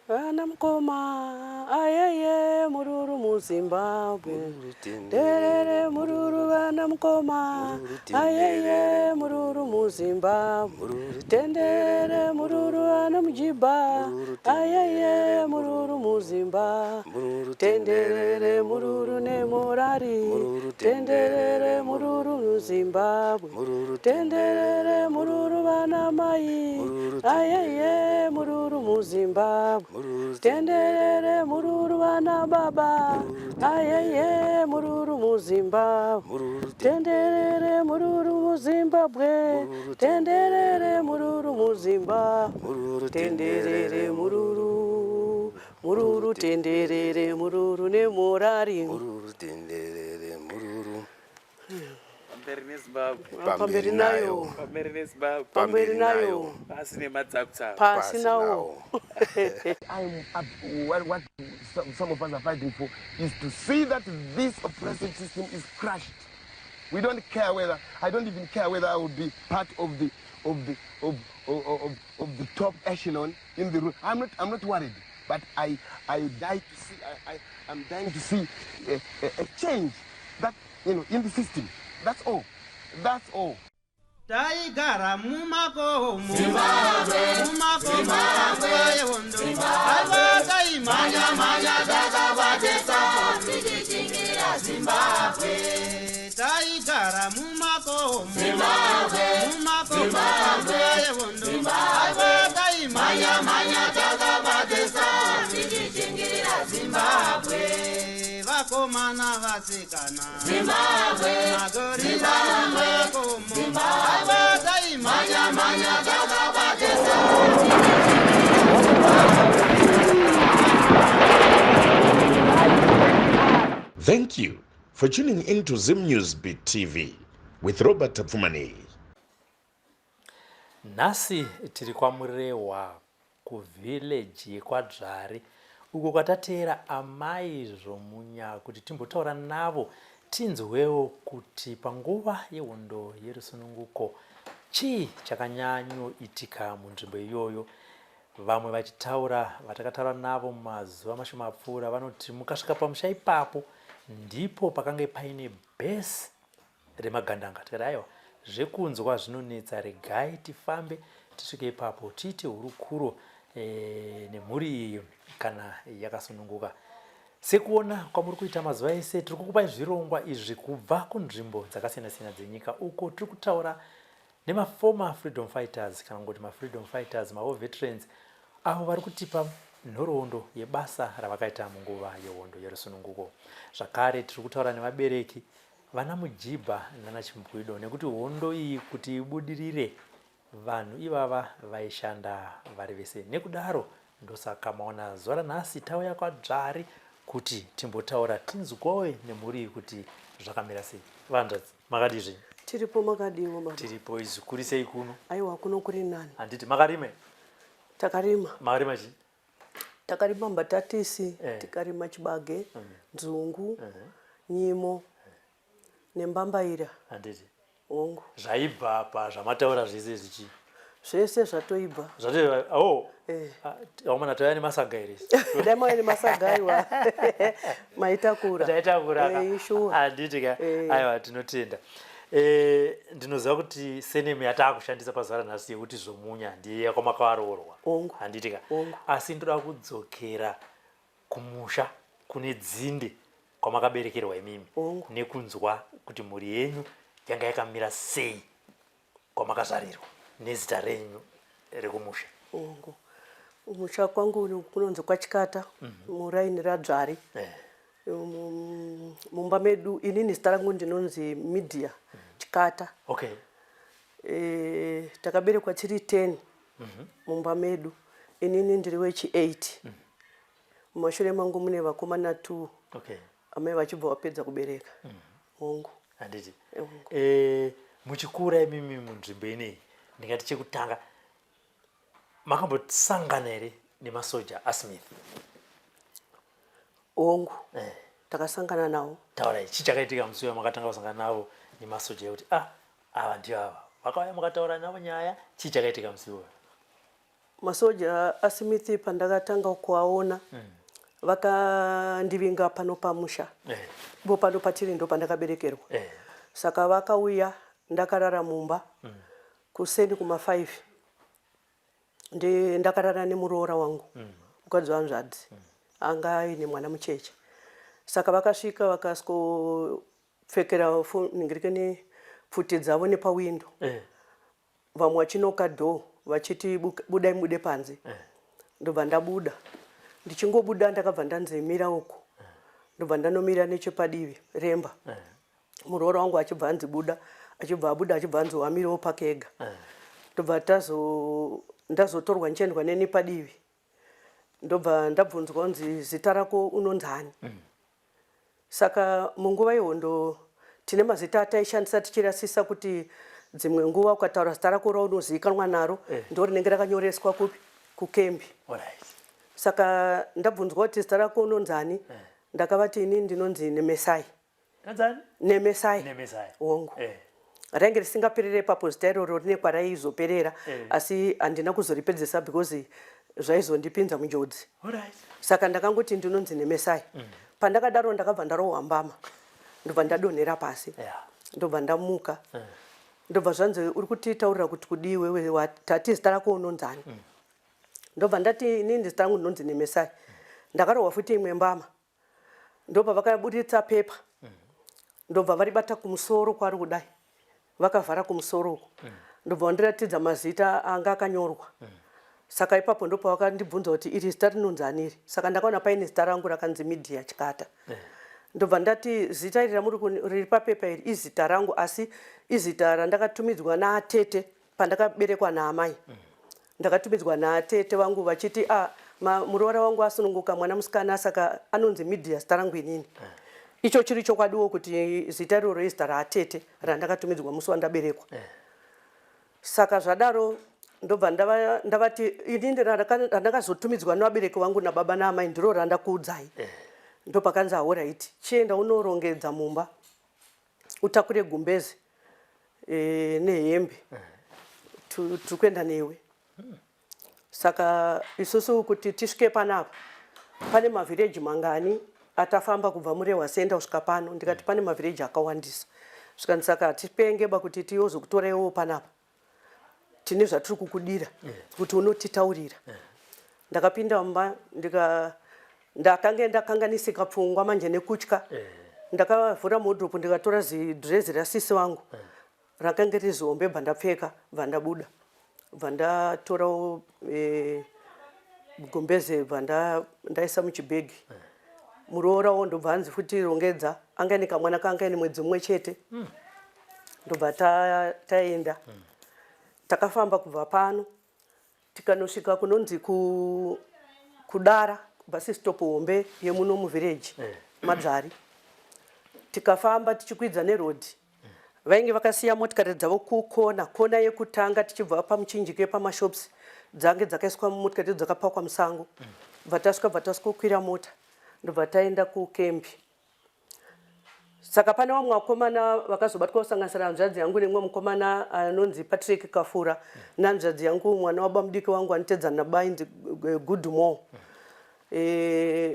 Vana mukoma ayeye mururu muZimbabwe terere mururu vana mukoma ayeye mururu muZimbabwe tendere mururu vana mujibha ayeye mururu muZimbabwe tenderere mururu nemorari tenderere mururu muZimbabwe tenderere mururu vana mai ayeye mururu muZimbabwe tenderere mururu vana baba ayeye mururu muZimbabwe tenderere mururu muZimbabwe tenderere mururu muZimbabwe tenderere mururu mururu tenderere mururu nemorari mururu tenderere mururu. Pamberi neZimbabwe. Pamberi nayo. Pamberi neZimbabwe. Pamberi nayo. Pasi nemadzakutsava. Pasi nawo. I'm, what some of us are fighting for is to see that this oppressive system is crushed. We don't care whether, I don't even care whether I would be part of the, of the, of, of, of, of the top echelon in the room. I'm not worried, but I die to see, I'm dying to see a change that, you know, in the system. That's all. That's all. Taigara mumakomo, mumakomo nguva yehondo. Aiwa, taimhanya-mhanya takabate tichingira Zimbabwe. Taigara mumakomo, mumakomo nguva yehondo. Aiwa, taimhanya-mhanya takabate tichingira Zimbabwe. Vakomana, vasikana, Zimbabwe. Magorila mumakomo. Aiwa, taimhanya-mhanya takabate. Thank you for tuning in to Zim News Beat TV with Robert Tapfumani. Nhasi tiri kwaMurehwa, kuvhileji yekwaDzvari, uko kwatateera Amai Zvomunya kuti timbotaura navo, tinzwewo kuti panguva yehondo yerusununguko chii chakanyanyoitika munzvimbo iyoyo. Vamwe vachitaura vatakataura navo mazuva mashoma apfuura vanoti mukasvika pamusha ipapo ndipo pakange paine bhesi remagandanga. Tikati aiwa, zvekunzwa zvinonetsa, regai tifambe tisvike ipapo tiite hurukuro nemhuri iyi kana yakasununguka. Sekuona kwamuri kuita mazuva ese, tiri kukupai zvirongwa izvi kubva kunzvimbo dzakasiyana-siyana dzenyika, uko tiri kutaura nemaformer freedom fighters, kana kungoti mafreedom fighters, mawar veterans, avo vari kutipa nhoroondo yebasa ravakaita munguva yehondo yerusununguko. Zvakare tiri kutaura nevabereki vana Mujibha nana Chimbwido, nekuti hondo iyi kuti ibudirire, vanhu ivava vaishanda vari vese. Nekudaro ndosaka maona zuva ranhasi tauya kwaDzvari kuti timbotaura, tinzwowe nemhuri iyi kuti zvakamira sei. Vanzvadzi, makadii zvenyu? Tiripo, makadiwo baba? Tiripo. Izvi kuri sei kuno? Aiwa, kuno kuri nani. Handiti makarime? Takarima. Makarima chii? Takarima mbatatisi, tikarima chibage, nzungu, nyimo nembambaira. Handiti? Hongu. Zvaibva apa zvamataura zvese zvichi? Zvese zvatoibva. Zvatoibva, oh. Eh. Vakomana, tauya nemasaga here? Dai mauya nemasaga, aiwa, maitakura. Taitakura ka. Sure. Handiti ka? Eh. Aiwa, tinotenda. Ndinoziva kuti surname yataakushandisa pazuva ranhasi yekuti Zvomunya ndiye yakwamakaroorwa. Hongu. Handiti ka? Hongu. Asi ndoda kudzokera kumusha kune dzinde kwamakaberekerwa imimi Hongu. nekunzwa kuti mhuri yenyu yanga yakamira sei kwamakazvarirwa, nezita renyu rekumusha. Hongu, musha kwangu kunonzi kwaChikata, muraini raDzvari. Mumba medu, inini zita rangu ndinonzi Media Chikata. Takaberekwa tiri 10 mumba medu, inini ndiri wechi 8. Mumashure mangu mune vakomana 2. Amai vachibva vapedza kubereka. Hongu. Handiti? Hongu. Muchikura imimi munzvimbo ineyi, ndingati chekutanga, makambosangana here nemasoja aSmith? Hongu, takasangana nawo. Taurai, chii chakaitika musi uya makatanga kusangana navo nemasoja, ekuti ah, ava ndivo ava vakauya, mukataura navo nyaya? Chii chakaitika musi iwoyo? Masoja aSmith pandakatanga kuaona vakandivinga pano pamusha. Ipo pano patiri ndo pandakaberekerwa. Saka vakauya ndakarara mumba kuseni kuma 5. Ndi ndakarara nemuroora wangu mukadzi wanzvadzi anga aine mwana mucheche. Saka vakasvika vakasikopfekera ningirikeni pfuti dzavo nepawindo. Vamwe vachinoka door vachiti budai mubude panze. Ndobva ndabuda. Ndichingobuda ndakabva ndanzi mira uko. Ndobva ndanomira nechepadivi remba. Muroora wangu achibva anzi buda, achibva abuda achibva anzi wamirawo pake ega. Ndobva tazo ndazotorwa ndichiendwa neni padivi. Ndobva ndabvunzwa kunzi zita rako unonzani. Saka munguva yehondo tine mazita ataishandisa tichirasisa kuti dzimwe nguva ukataura zita rako raunozivikanwa naro ndo rinenge rakanyoreswa kupi kukembi. Saka ndabvunzwa kuti zita rako unonzani ndakavati ini ndinonzi Nemesai. Nonzani? Nemesai. Nemesai. Hongu. Rainge risingaperere ipapo zita iroro rine kwaraizoperera asi handina kuzoripedzesa because zvaizondipinza munjodzi. Saka ndakangoti ndinonzi Nemesai. Pandakadaro ndakabva ndarohwa mbama ndobva ndadonhera pasi. Ndobva ndamuka. Ndobva zvanzi uri kutitaurira kuti kudii iwewe tati zita rako unonzani. Ndobva ndati inini zita rangu ndinonzi Nemesai. Ndakarohwa futi imwe mbama. Ndopavakaburitsa pepa ndobva varibata kumusoro kwari kudai vakavhara kumusoro uko ndobva vandiratidza mazita anga akanyorwa. Saka ipapo ndopavakandibvunza kuti iri zita rinonzi ani iri. Saka ndakaona paine zita rangu rakanzi Media Chikata. Ndobva ndati zita iri ramuri riri papepa iri izita rangu asi izita randakatumidzwa naatete pandakaberekwa naamai. Ndakatumidzwa naatete vangu vachiti ah, muroora wangu asununguka mwana musikana saka anonzi Media zita rangu inini. Icho chiri chokwadiwo kuti zita iroro izita raatete randakatumidzwa musi wandaberekwa. Saka zvadaro ndobva ndavati inini randakazotumidzwa nevabereki vangu nababa naamai ndiro randakuudzai. Ndopakanzi ahoraiti chienda unorongedza mumba utakure gumbeze nehembe tiri kuenda newe. Saka isusu kuti tisvike panapa pane mavhireji mangani atafamba kubva Murehwa Center kusvika pano, ndikati pane mavhireji akawandisa. Zvikanzi saka hatipenge ba kuti tiyozokutoraiwo panapa, tine zvatiri kukudira kuti unotitaurira. Ndakapinda mumba ndakange ndakanganisika pfungwa manje nekutya. Ndakavhura wardrobe ndikatora zidrezi rasisi vangu rakange riri zihombe, bva ndapfeka bva ndabuda bva ndatorawo gumbeze bva ndaisa muchibhegi. Muroora ndobva anzi futi rongedza, anga ine kamwana kanga ine mwedzi mumwe chete. Ndobva taenda. Takafamba kubva pano tikanosvika kunonzi Kudara bus stop hombe yemuno muvillage Madzvari. Tikafamba tichikwidza nerodhi. Vainge vakasiya motikari dzavo kukona kona yekutanga tichibva pamuchinjike pamashops dzange dzakaiswa motikari dzakapakwa musango. Bva tasvika bva tasvikokwira mota ndobva taenda kukembi. Saka pane vamwe vakomana vakazobatwa kusanganisira hanzvadzi yangu nemumwe mukomana anonzi Patrick Kafura nehanzvadzi yangu mwana wabamudiki wangu anotedzana nababa ainzi Goodmore.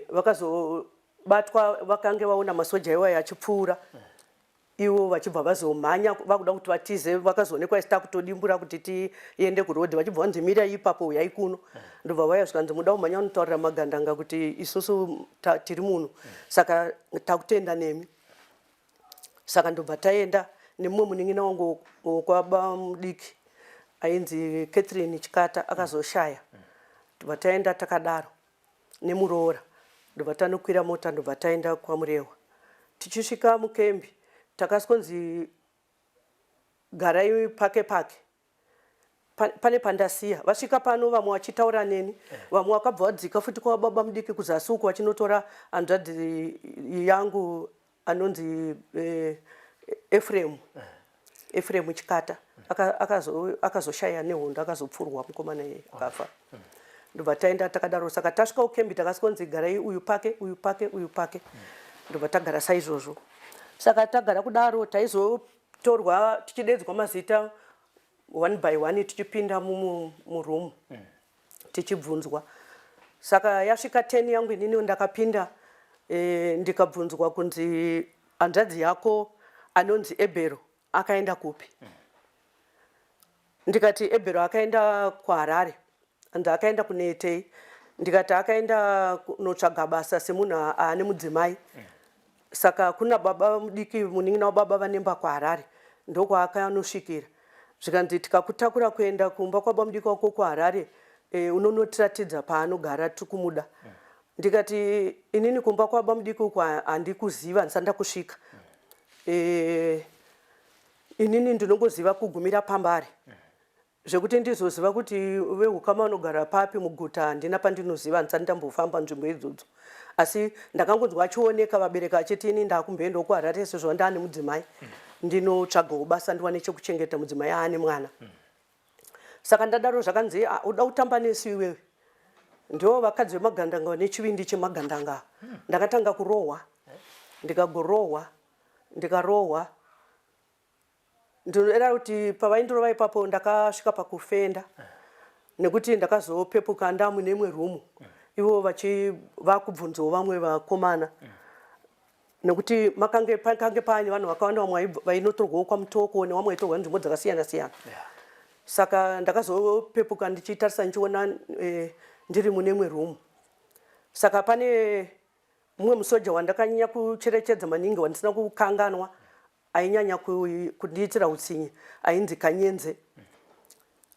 Vakazobatwa vakange vaona masoja iwayo achipfuura ivo vachibva vazomhanya vakuda kuti vatize, vakazoonekwa isi takutodimbura kuti tiende kurodhi vachibva vanzi mirai ipapo uyai kuno. Ndobva vauya zvikanzi muda kumhanya unotaurira magandanga kuti isusu tiri muno saka takutoenda nemi. Saka ndobva taenda nemumwe munin'ina wangu wokwababa mudiki ainzi Catherine Chikata akazoshaya. Ndobva taenda takadaro nemuroora ndobva tanokwira mota ndobva taenda kwaMurehwa. Tichisvika mukembi takasonzi garai pake pake pane pandasiya. Vasvika pano vamwe vachitaura neni, vamwe vakabva vadzika futi kwa baba mudiki kuzasi uko vachinotora hanzvadzi yangu anonzi Ephraim. Ephraim Chikata akazoshaya nehondo akazopfurwa mukomana iyeye akafa. Ndobva taenda takadaro. Saka tasvika kukembi takasonzi garai uyu pake uyu pake uyu pake. Ndobva tagara saizvozvo. Saka tagara kudaro taizotorwa tichidedzwa mazita one by one tichipinda muroom. Tichibvunzwa. Saka yasvika 10 yangu inini ndakapinda e, ndikabvunzwa kunzi hanzvadzi yako anonzi Ebhero akaenda kupi? Ndikati Ebhero akaenda kuHarare. Hanzi akaenda kunoitei? Ndikati akaenda kunotsvaga basa semunhu aane mudzimai. Saka kuna baba mudiki munin'ina wababa vanemba kuHarare ndokwaakanosvikira. Zvikanzi tikakutakura kuenda kumba kwababa mudiki wako kuHarare e, unonotiratidza paanogara tiri kumuda. Ndikati inini kumba kwababa mudiki uku handikuziva handisati ndakusvika. E, inini ndinongoziva kugumira paMbare. Zvekuti ndizoziva kuti vehukama vanogara papi muguta handina pandinoziva handisati ndambofamba nzvimbo idzodzo. Asi ndakangonzwa achioneka vabereki achiti ini ndakumboendawo kuHarare sezvo ndaane mudzimai ndinotsvagawo basa ndiwane chekuchengeta mudzimai aane mwana. Saka ndadaro zvakanzi ah, uda kutamba nesu iwewe. Ndivo vakadzi vemagandanga vane chivindi chemagandanga. Ndakatanga kurohwa ndikagorohwa ndikarohwa Ndinoda kuti pavaindirova ipapo ndakasvika pakufenda nekuti ndakazopepuka ndamune imwe room ivo vachi vakubvunzawo vamwe vakomana nekuti makange pakange paine vanhu vakawanda vamwe vainotorwawo kwaMutoko nevamwe vaitorwa nzvimbo dzakasiyana siyana saka ndakazopepuka ndichitarisa ndichiona eh, ndiri mune imwe room saka pane mumwe musoja wandakanyanya kucherechedza maningi wandisina kukanganwa Ainyanya kundiitira hutsinye ainzi Kanyenze.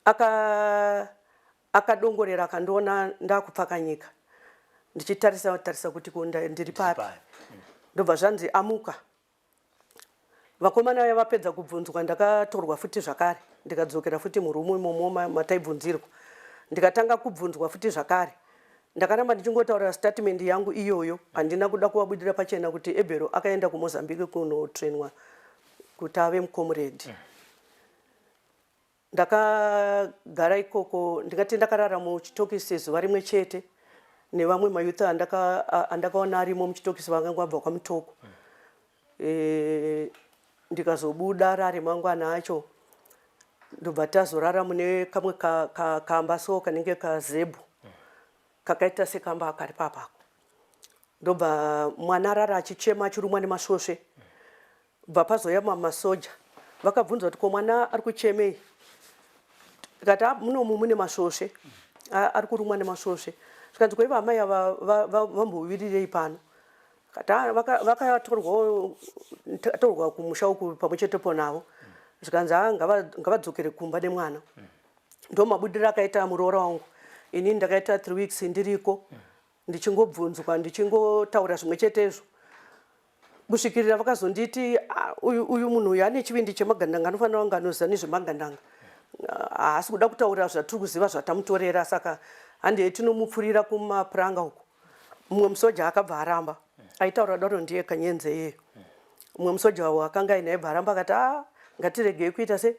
Aka akadongorera akandiona ndakupfakanyika ndichitarisa tarisa kuti ko ndiri papi. Ndobva zvanzi amuka. Vakomana vaya vapedza kubvunzwa ndakatorwa futi zvakare ndikadzokera futi murumu imomo mataibvunzirwa ndikatanga kubvunzwa futi zvakare. Ndakaramba ndichingotaura statement yangu iyoyo handina kuda kuvabudira pachena kuti Ebhero akaenda kuMozambique kunotrainwa kuti ave mucomrade. Ndakagara ikoko ndingati ndakarara muchitokisi zuva rimwe chete nevamwe mayouth andakaona arimo muchitokisi vakanga vabva kwaMutoko. E, ndikazobuda rari mangwana acho ndobva tazorara mune kamwe kamba ka, ka so kanenge kazebhu kakaita sekamba kari papako ndobva mwana arara achichema achirumwa nemasvosve bva pazouya masoja vakabvunza kuti ko mwana ari kuchemei tikati ah, munomu mune masvosve ari kurumwa nemasvosve zvikanzi koiva amai ava vambovirirei pano Kati vakatorwawo torwa kumusha uku pamwe chetepo navo zvikanzi haa ngavadzokere kumba nemwana ndo mabudiro akaita muroora wangu ini ndakaita three weeks ndiriko ndichingobvunzwa ndichingotaura zvimwe chetezvo kusvikirira vakazonditi ah, uyu, uyu munhu uyu ane chivindi chemagandanga anofanira kunge anoziva nezvemagandanga ah, haasi kuda kutaura zvatiri kuziva zvatamutorera saka handei tinomupfurira kumapuranga uku mumwe musoja akabva aramba aitaura daro ndiye kanyenze iyeyo mumwe musoja wakanga aine aibva aramba akati a ah, ngatiregei kuita se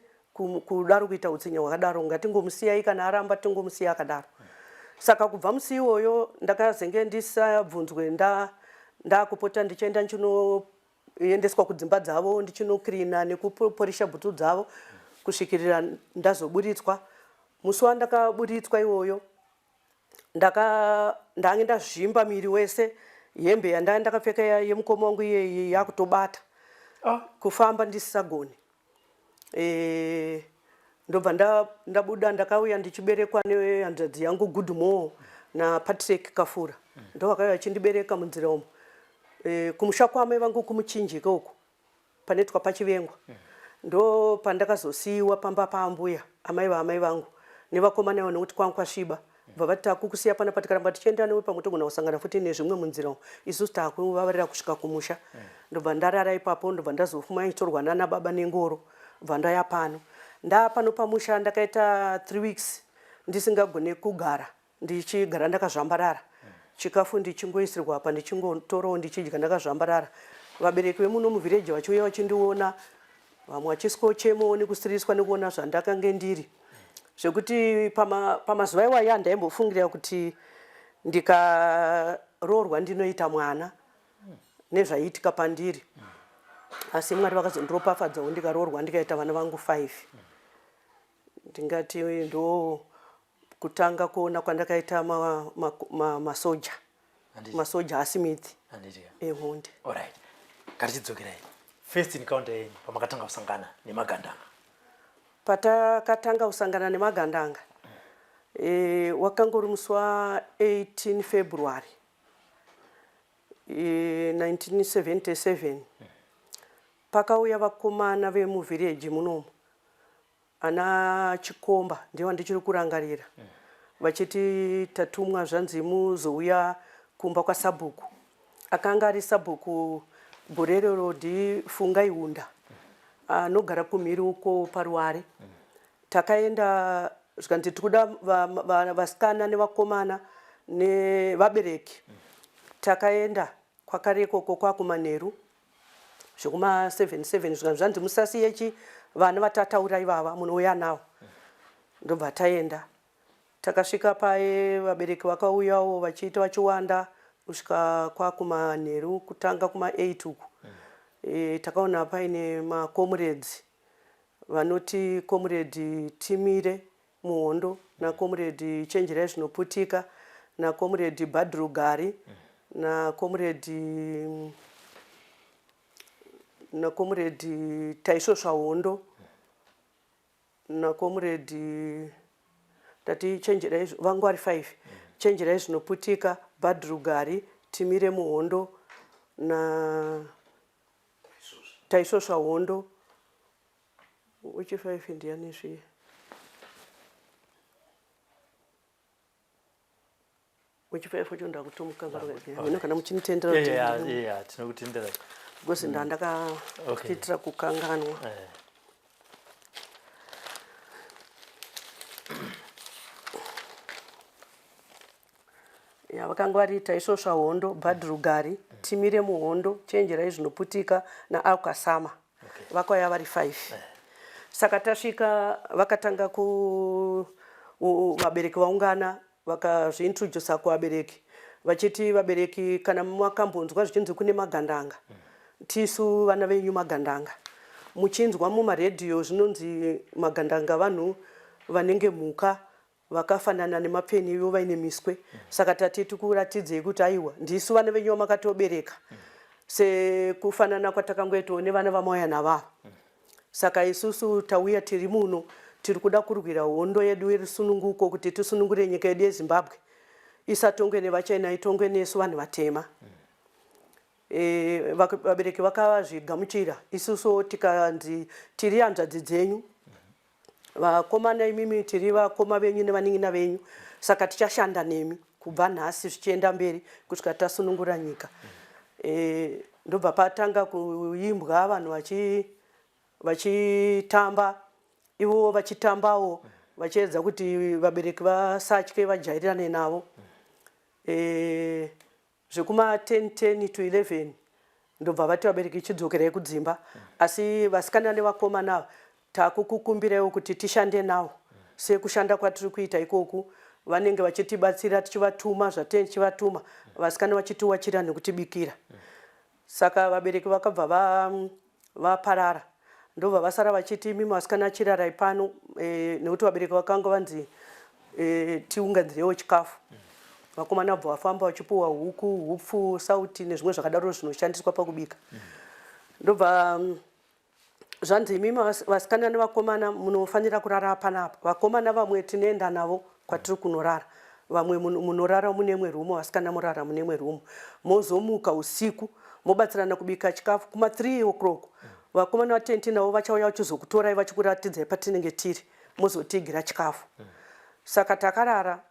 kudaro kuita utsinye hwakadaro ngatingomusiyai kana aramba tingomusiya akadaro saka kubva musi iwoyo ndakazenge ndisabvunzwe ndakupota ndichienda ndichinoendeswa kudzimba dzavo ndichinokirina nekuporisha bhutsu dzavo kusvikirira ndazoburitswa musi wandakaburitswa iwoyo ndaka ndange ndazvimba miri wese hembe yandanga ndakapfeka yemukoma wangu iyeyi yakutobata ah. kufamba ndisisagoni e, ndobva ndabuda ndakauya ndichiberekwa nehanzvadzi yangu Goodmore naPatrick Kafura ndo vakauya vachindibereka munzira umu e, kumusha kwamai vangu kumuchinjika uku panoitwa pachivengwa ndo pandakazosiiwa pamba paambuya amai vaamai vangu nevakomana ivo nekuti kwangu kwasviba bva vati takukusiya panapa tikaramba tichienda newe pamwe togona kusangana futi nezvimwe munzira umu isusu takuvavarira kusvika kumusha ndobva ndarara ipapo ndobva ndazofuma ichitorwa nana baba nengoro bva ndaya pano ndaa pano pamusha ndakaita three weeks ndisingagone kugara ndichigara ndakazvambarara chikafu ndichingoisirwa apa ndichingotorawo ndichidya ndakazvambarara vabereki vemuno muvhireji vachiuya vachindiona vamwe vachisikochemawo nekusiriswa nekuona zvandakange ndiri zvekuti pamazuva pama iwayo handaimbofungira kuti ndikaroorwa ndinoita mwana nezvaiitika pandiri asi mwari vakazondiropafadzawo ndikaroorwa ndikaita vana vangu 5 ndingati ndo. kutanga kuona kwandakaita masoja ma, ma, ma masoja aSmith ehonde. Alright, ngatichidzokerai first encounter yenyu pamakatanga kusangana nemagandanga. Patakatanga kusangana nemagandanga, wakanga uri musi wa18 February 1977. Pakauya vakomana vemuvhireji munomu, ana Chikomba, ndivo ndichiri kurangarira, vachiti tatumwa, zvanzi muzouya kumba kwasabhuku. Akanga ari sabhuku gore iroro ndiFungai Hunda, anogara kumhiri uko paruware. Takaenda, zvikanzi tikuda vasikana nevakomana nevabereki. Takaenda kwakare ikoko kwakumanheru zvekuma 77. Zvikanzi zvanzi musasiye chi vana vatataura ivava, munouya navo. Ndobva taenda. Takasvika paye, vabereki vakauyawo vachiita vachiwanda kusvika kwakumanheru kutanga kuma8 uku. Takaona paine macomrades vanoti Comrade Timire Muhondo, naComrade Chenjerai Zvinoputika, naComrade Badru Gari, naComrade Taisvosva Hondo, naComrade, ndati Chenjerai, vangwari 5, Chenjerai Zvinoputika, Badru Gari, Timire Muhondo na Taisvosva Hondo. Wechi5 ndiani zviye? Wechi5 wacho ndakutomukanganwa, kana muchinitendera. Yeah, tinokutendera. Because ndandakaitira kukanganwa. Ya, vakanga vari Taisvosva Hondo, Badrugari, Timire Muhondo, Chenjerai Zvinoputika naAlkasama. Vakauya vari 5. Saka tasvika, vakatanga ku vabereki vaungana, vakazviintrodusa kuvabereki vachiti, "Vabereki, kana makambonzwa zvichinzi kune magandanga, tisu vana venyu magandanga. Muchinzwa mumaredhiyo zvinonzi magandanga vanhu vanenge mhuka vakafanana nemapfeni, ivo vaine miswe. Saka tati tikuratidzei kuti aiwa, ndisu vana venyu vamakatobereka, sekufanana kwatakangoitawo nevana vamauya navavo. Saka isusu tauya tiri muno, tiri kuda kurwira hondo yedu yerusununguko kuti tisunungure nyika yedu yeZimbabwe, isatongwe nevachena, itongwe nesu vanhu vatema." Vabereki vakazvigamuchira. Isusu tikanzi tiri hanzvadzi dzenyu vakomana, imimi tiri vakoma venyu nevanin'ina venyu, saka tichashanda nemi kubva nhasi zvichienda mberi kusvika tasunungura nyika. Ndobva patanga kuimbwa, vanhu vachitamba, ivowo vachitambawo, vachiedza kuti vabereki vasatye, vajairirane navo. Zvekuma 10 10 to 11 ndobva vati, "Vabereki, chidzokerai kudzimba, asi vasikana nevakomana ava takukukumbiraiwo kuti tishande navo sekushanda kwatiri kuita ikoku. Vanenge vachitibatsira, tichivatuma zvatinenge tichivatuma, vasikana vachitiwachira nekutibikira." Saka vabereki vakabva vaparara, ndobva vasara vachiti, "Imi vasikana, chirarai pano," nekuti vabereki vakanga vanzi tiunganidzirewo chikafu. Vakomana vabva vafamba vachipuwa huku, hupfu, sauti nezvimwe zvakadaro zvinoshandiswa pakubika. Ndobva zvanzi, "Imi vasikana nevakomana munofanira kurara panapa. Vakomana vamwe tinoenda navo kwatiri kunorara, vamwe munorara mune imwe rumu, vasikana murara mune imwe rumu. Mozomuka usiku mobatsirana kubika chikafu. Kuma3 o'clock vakomana vatenti navo vachauya vachizokutorai, vachikuratidzai patinenge tiri, mozotigira chikafu." Saka takarara,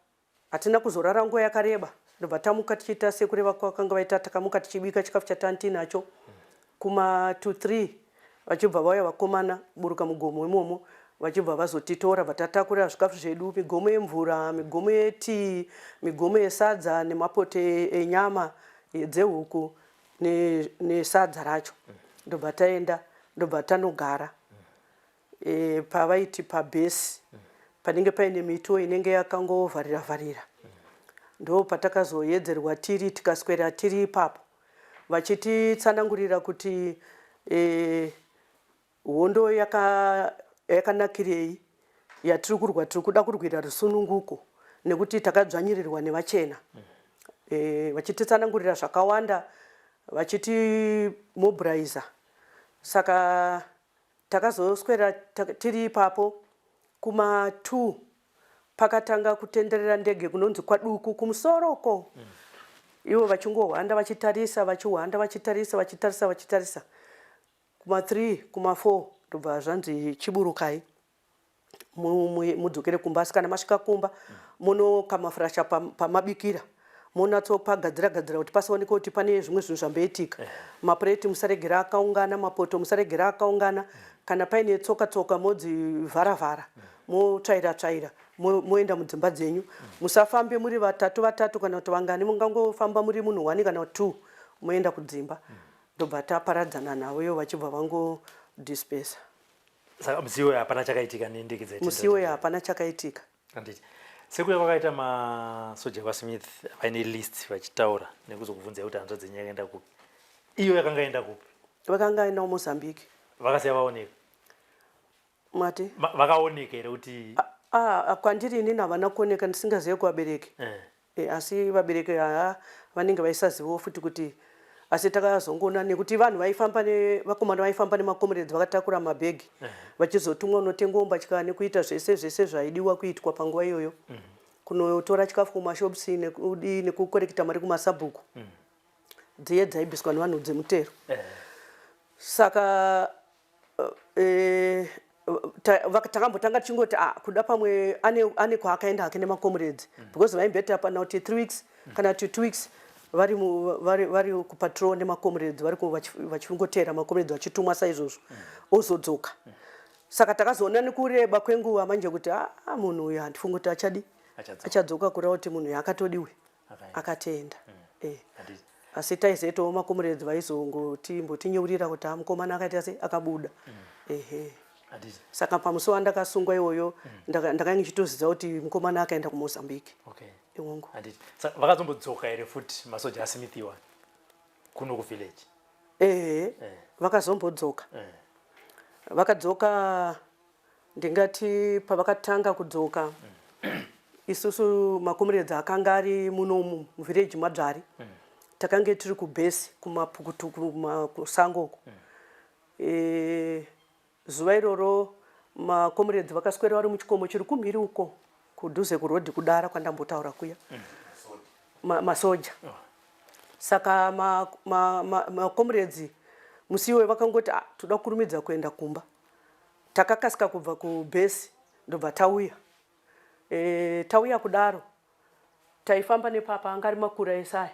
hatina kuzorara nguva yakareba. Ndobva tamuka tichiita sekureva kwakanga vaita. Takamuka tichibika chikafu chatanga tinacho. Kuma 2 3 vachibva vauya vakomana, buruka mugomo imomo, vachibva vazotitora. Bva tatakura zvikafu zvedu, migomo yemvura, migomo yetii, migomo yesadza nemapoto enyama dzehuku nesadza racho. Ndobva taenda, ndobva tanogara pavaiti pabhesi, panenge paine mituo inenge yakangovharira vharira. Ndo patakazoyedzerwa tiri, tikaswera tiri ipapo vachititsanangurira kuti hondo yakanakirei yatiri kurwa, tiri kuda kurwira rusununguko. Nekuti takadzvanyirirwa nevachena. E, vachititsanangurira zvakawanda vachitimobilizer. Saka Takazoswera tiri ipapo kuma 2 pakatanga kutenderera ndege kunonzi kwaDuku kumusoro uko. Ivo vachingohwanda vachitarisa vachihwanda vachitarisa vachitarisa vachitarisa kuma 3 kuma 4 ndobva zvanzi chiburukai mudzokere kumba asi kana masvika kumba munokamafurasha pamabikira monatsopagadzira gadzira kuti pasaoneke kuti pane zvimwe zvinhu zvamboitika eh. mapureti musaregera akaungana mapoto musaregera akaungana kana paine tsoka tsoka modzivhara vhara motsvaira tsvaira moenda mudzimba dzenyu musafambe muri vatatu vatatu kana kuti vangani mungangofamba muri munhu one kana two moenda kudzimba ndobva taparadzana navo iyo vachibva vangodispersa saka musi iwoyo hapana chakaitika nendege dzaitenda musi iwoyo hapana chakaitika Handiti. Sekuya kwakaita masoja kwaSmith vaine list vachitaura nekuzokubvunzai kuti hanzvadzi yenyu yakaenda kupi. Iyo yakanga yaenda kupi? Vakanga aenda kuMozambique. Vakasiya vaoneka. Mati? Vakaoneka here kuti Ah, ah, kwandiri inini havana kuoneka ndisingazive kuvabereki. Eh. E, asi vabereki haa vanenge vaisazivawo futi kuti asi takazongoona nekuti vanhu vaifamba nevakomana vaifamba nemakomuredzi vakatakura mabhegi eh. vachizotumwa unotengwa mbatya nekuita zvese zvese zvaidiwa kuitwa panguva iyoyo mm. kunotora chikafu kumashops nekudii nekukorekita mari kumasabhuku mm. dziye dzaibviswa nevanhu dzemutero eh. Saka eh, takambotanga tichingoti ah, kuda pamwe ane, ane kwaakaenda hake nemakomrades mm. because vaimbeti apana kuti three weeks mm. kana kuti two weeks vari, vari, vari kupatrol nemakomrades vari vachingoteera makomrades vachitumwa saizvozvo mm. ozodzoka mm. saka takazoona nekureba kwenguva manje kuti ah, munhu uyu handifungi kuti achadi achadzoka kureva kuti munhu uyu akatodiwe akatenda mm. eh. Asi taizoitawo makomuredzi vaizongotimbotinyeurira kuti ah, mukomana akaita sei akabuda mm. ehe saka pamusi wandakasungwa iwoyo mm. ndakanga ndichitoziva kuti mukomana akaenda kumozambique okay. Iwongo vakazombodzoka here futi masoja asmith iwa kuno kuvillage ehe eh. Vakazombodzoka eh. Vakadzoka Ndingati pavakatanga kudzoka isusu makomuredzi akanga ari munomu muvhireji madzvari takange tiri kubhesi kumapukutuku kusango uko e, zuva iroro makomuredzi vakaswera vari muchikomo chiri kumhiri uko kudhuze kurodhi kudara kwandambotaura kuya masoja ma saka makomuredzi ma, ma, ma musi iwoyo vakangoti ah, toda kukurumidza kuenda kumba Takakasika kubva kubase ndobva tauya. E, tauya kudaro taifamba nepapa anga ari makura ese aya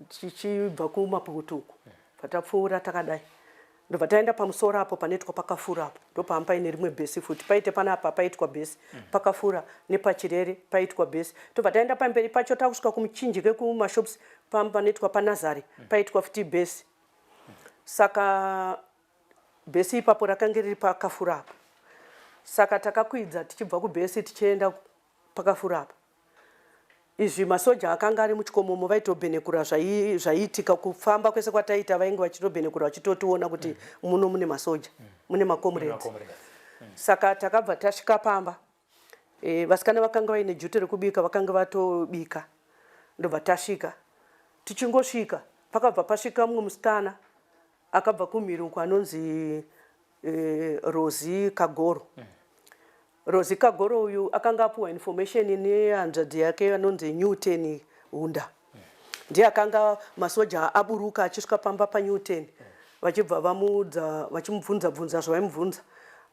tichibva kumapukutu uku bva tapfuura takadai ndobva taenda pamusoro apo panoitwa pakafura apo ndopamba paine rimwe bhesi futi paite panapa paitwa bhesi pakafura nepachirere paitwa bhesi tobva taenda pamberi pacho takusvika kumuchinjike kumashops pamba panoitwa panazari paitwa futi bhesi saka Bhesi ipapo rakange riri pakafura apa. Saka takakwidza tichibva kubhesi tichienda pakafura apa. Izvi masoja akanga ari muchikomomo vaitobhenekura zvaiitika kufamba kwese kwataiita vainge vachitobhenekura vachitotiona kuti mm. muno mune masoja mm. mune macomrades. Mm. Saka takabva tasvika pamba e, vasikana vakanga vaine jute rekubika vakanga vatobika ndobva tasvika tichingosvika pakabva pasvika mumwe musikana Akabva kumhiri uko anonzi eh, Rozi Kagoro. Mm. Rozi Kagoro uyu akanga apuwa information nehanzvadzi yake anonzi Newton Hunda. Mm. Ndiye akanga masoja aburuka achisvika pamba paNewton. Mm. Vachibva vamuudza vachimubvunza bvunza zvavaimubvunza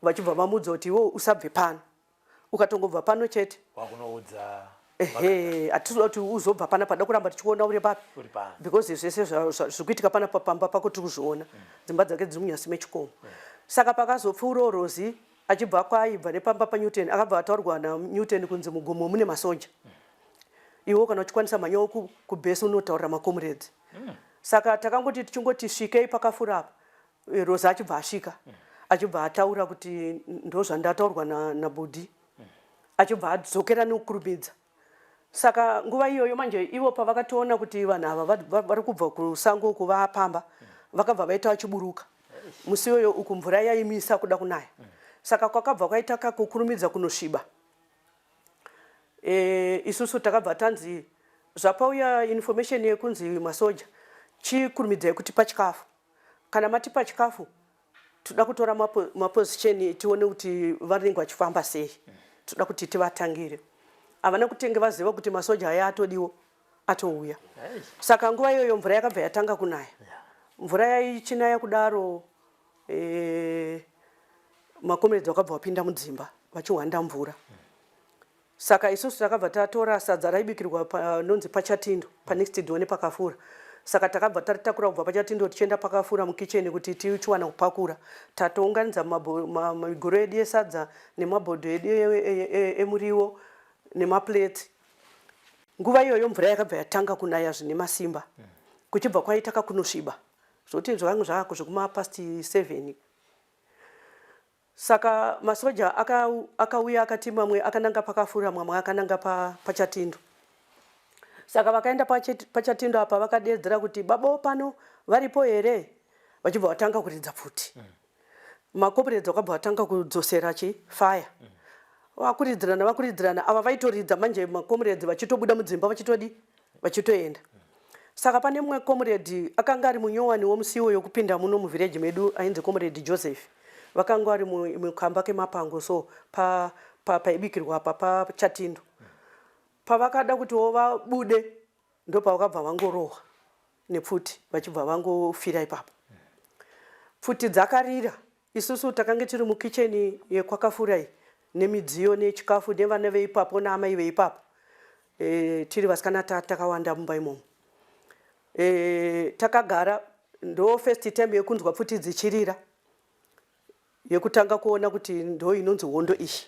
vachibva vamuudza kuti iwe usabve pano. ukatongobva pano chete wakunoudza ehe hatisi kuti uzobva pana pada kuramba tichikuona uri papi because zvese zviri kuitika pana pamba pako tiri kuzviona mm. dzimba dzake dziri munyasi mechikomo mm. saka pakazopfuurawo rozi achibva kwaibva nepamba panewton akabva ataurwa nanewton kunzi mugomo mune masoja mm. iwo kana uchikwanisa mhanyawo kubhesi unotaurira makomuredzi saka takangoti tichingoti svikei pakafura apa Eh, Rosa achibva asvika achibva ataura kuti ndozvandataurwa nabhudhi achibva adzokera nekukurumidza saka nguva iyoyo manje ivo pavakatoona kuti vanhu ava vari kubva kusango uku vapamba vakabva vaita vachiburuka musi iyoyo uku mvura yaimisa kuda kunaya saka kwakabva kwaita kakukurumidza kunosviba. E, isusu takabva tanzi zvapauya information yekunzi masoja chikurumidzai kutipa chikafu kana matipa chikafu toda kutora maposition tione kuti vanenge vachifamba sei toda kuti tivatangire havana kutenge vaziva kuti masoja aya atodiwo atouya saka nguva iyoyo mvura yakabva yatanga kunaya mvura yaichinaya kudaro e, makomeredzi vakabva vapinda mudzimba vachihwanda mvura Saka isusu takabva tatora sadza raibikirwa panonzi pachatindo panext door nepakafura. Saka takabva taritakura kubva pachatindo tichienda pakafura mukitchen kuti tichiwana kupakura. Tatounganidza migoro yedu yesadza nemabhodho edu emuriwo nemaplates. Nguva iyoyo mvura yakabva yatanga kunaya zvine masimba kuchibva kwaita kakunosviba zvekuti zvakanga zvava zvekuma past 7. Saka masoja akauya akati mamwe akananga pakafura mamwe akananga pachatindo. Saka vakaenda pachatindo apa vakadeedzera kuti baba pano varipo here vachibva vatanga kuridza pfuti. Makomuredzi vakabva vatanga kudzosera chi fire. Vakuridzirana vakuridzirana ava vaitoridza manje makomuredzi vachitobuda mudzimba vachitodi vachitoenda. Saka pane mumwe comrade akanga ari munyowani womusiwo yokupinda muno muvillage medu ainzi comrade Joseph. Vakanga vari mukamba kemapango so pa, pa, paibikirwa apa pachatindo. Pavakada kutiwo vabude ndopavakabva vangorohwa nepfuti vachibva vangofira ipapo. Pfuti dzakarira Isusu takange tiri mukicheni yekwakafura iyi nemidziyo nechikafu nevana veipapo naamai veipapo e, tiri vasikana takawanda mumba imomo e, takagara ndo first time yekunzwa pfuti dzichirira yekutanga kuona kuti ndo inonzi hondo iyi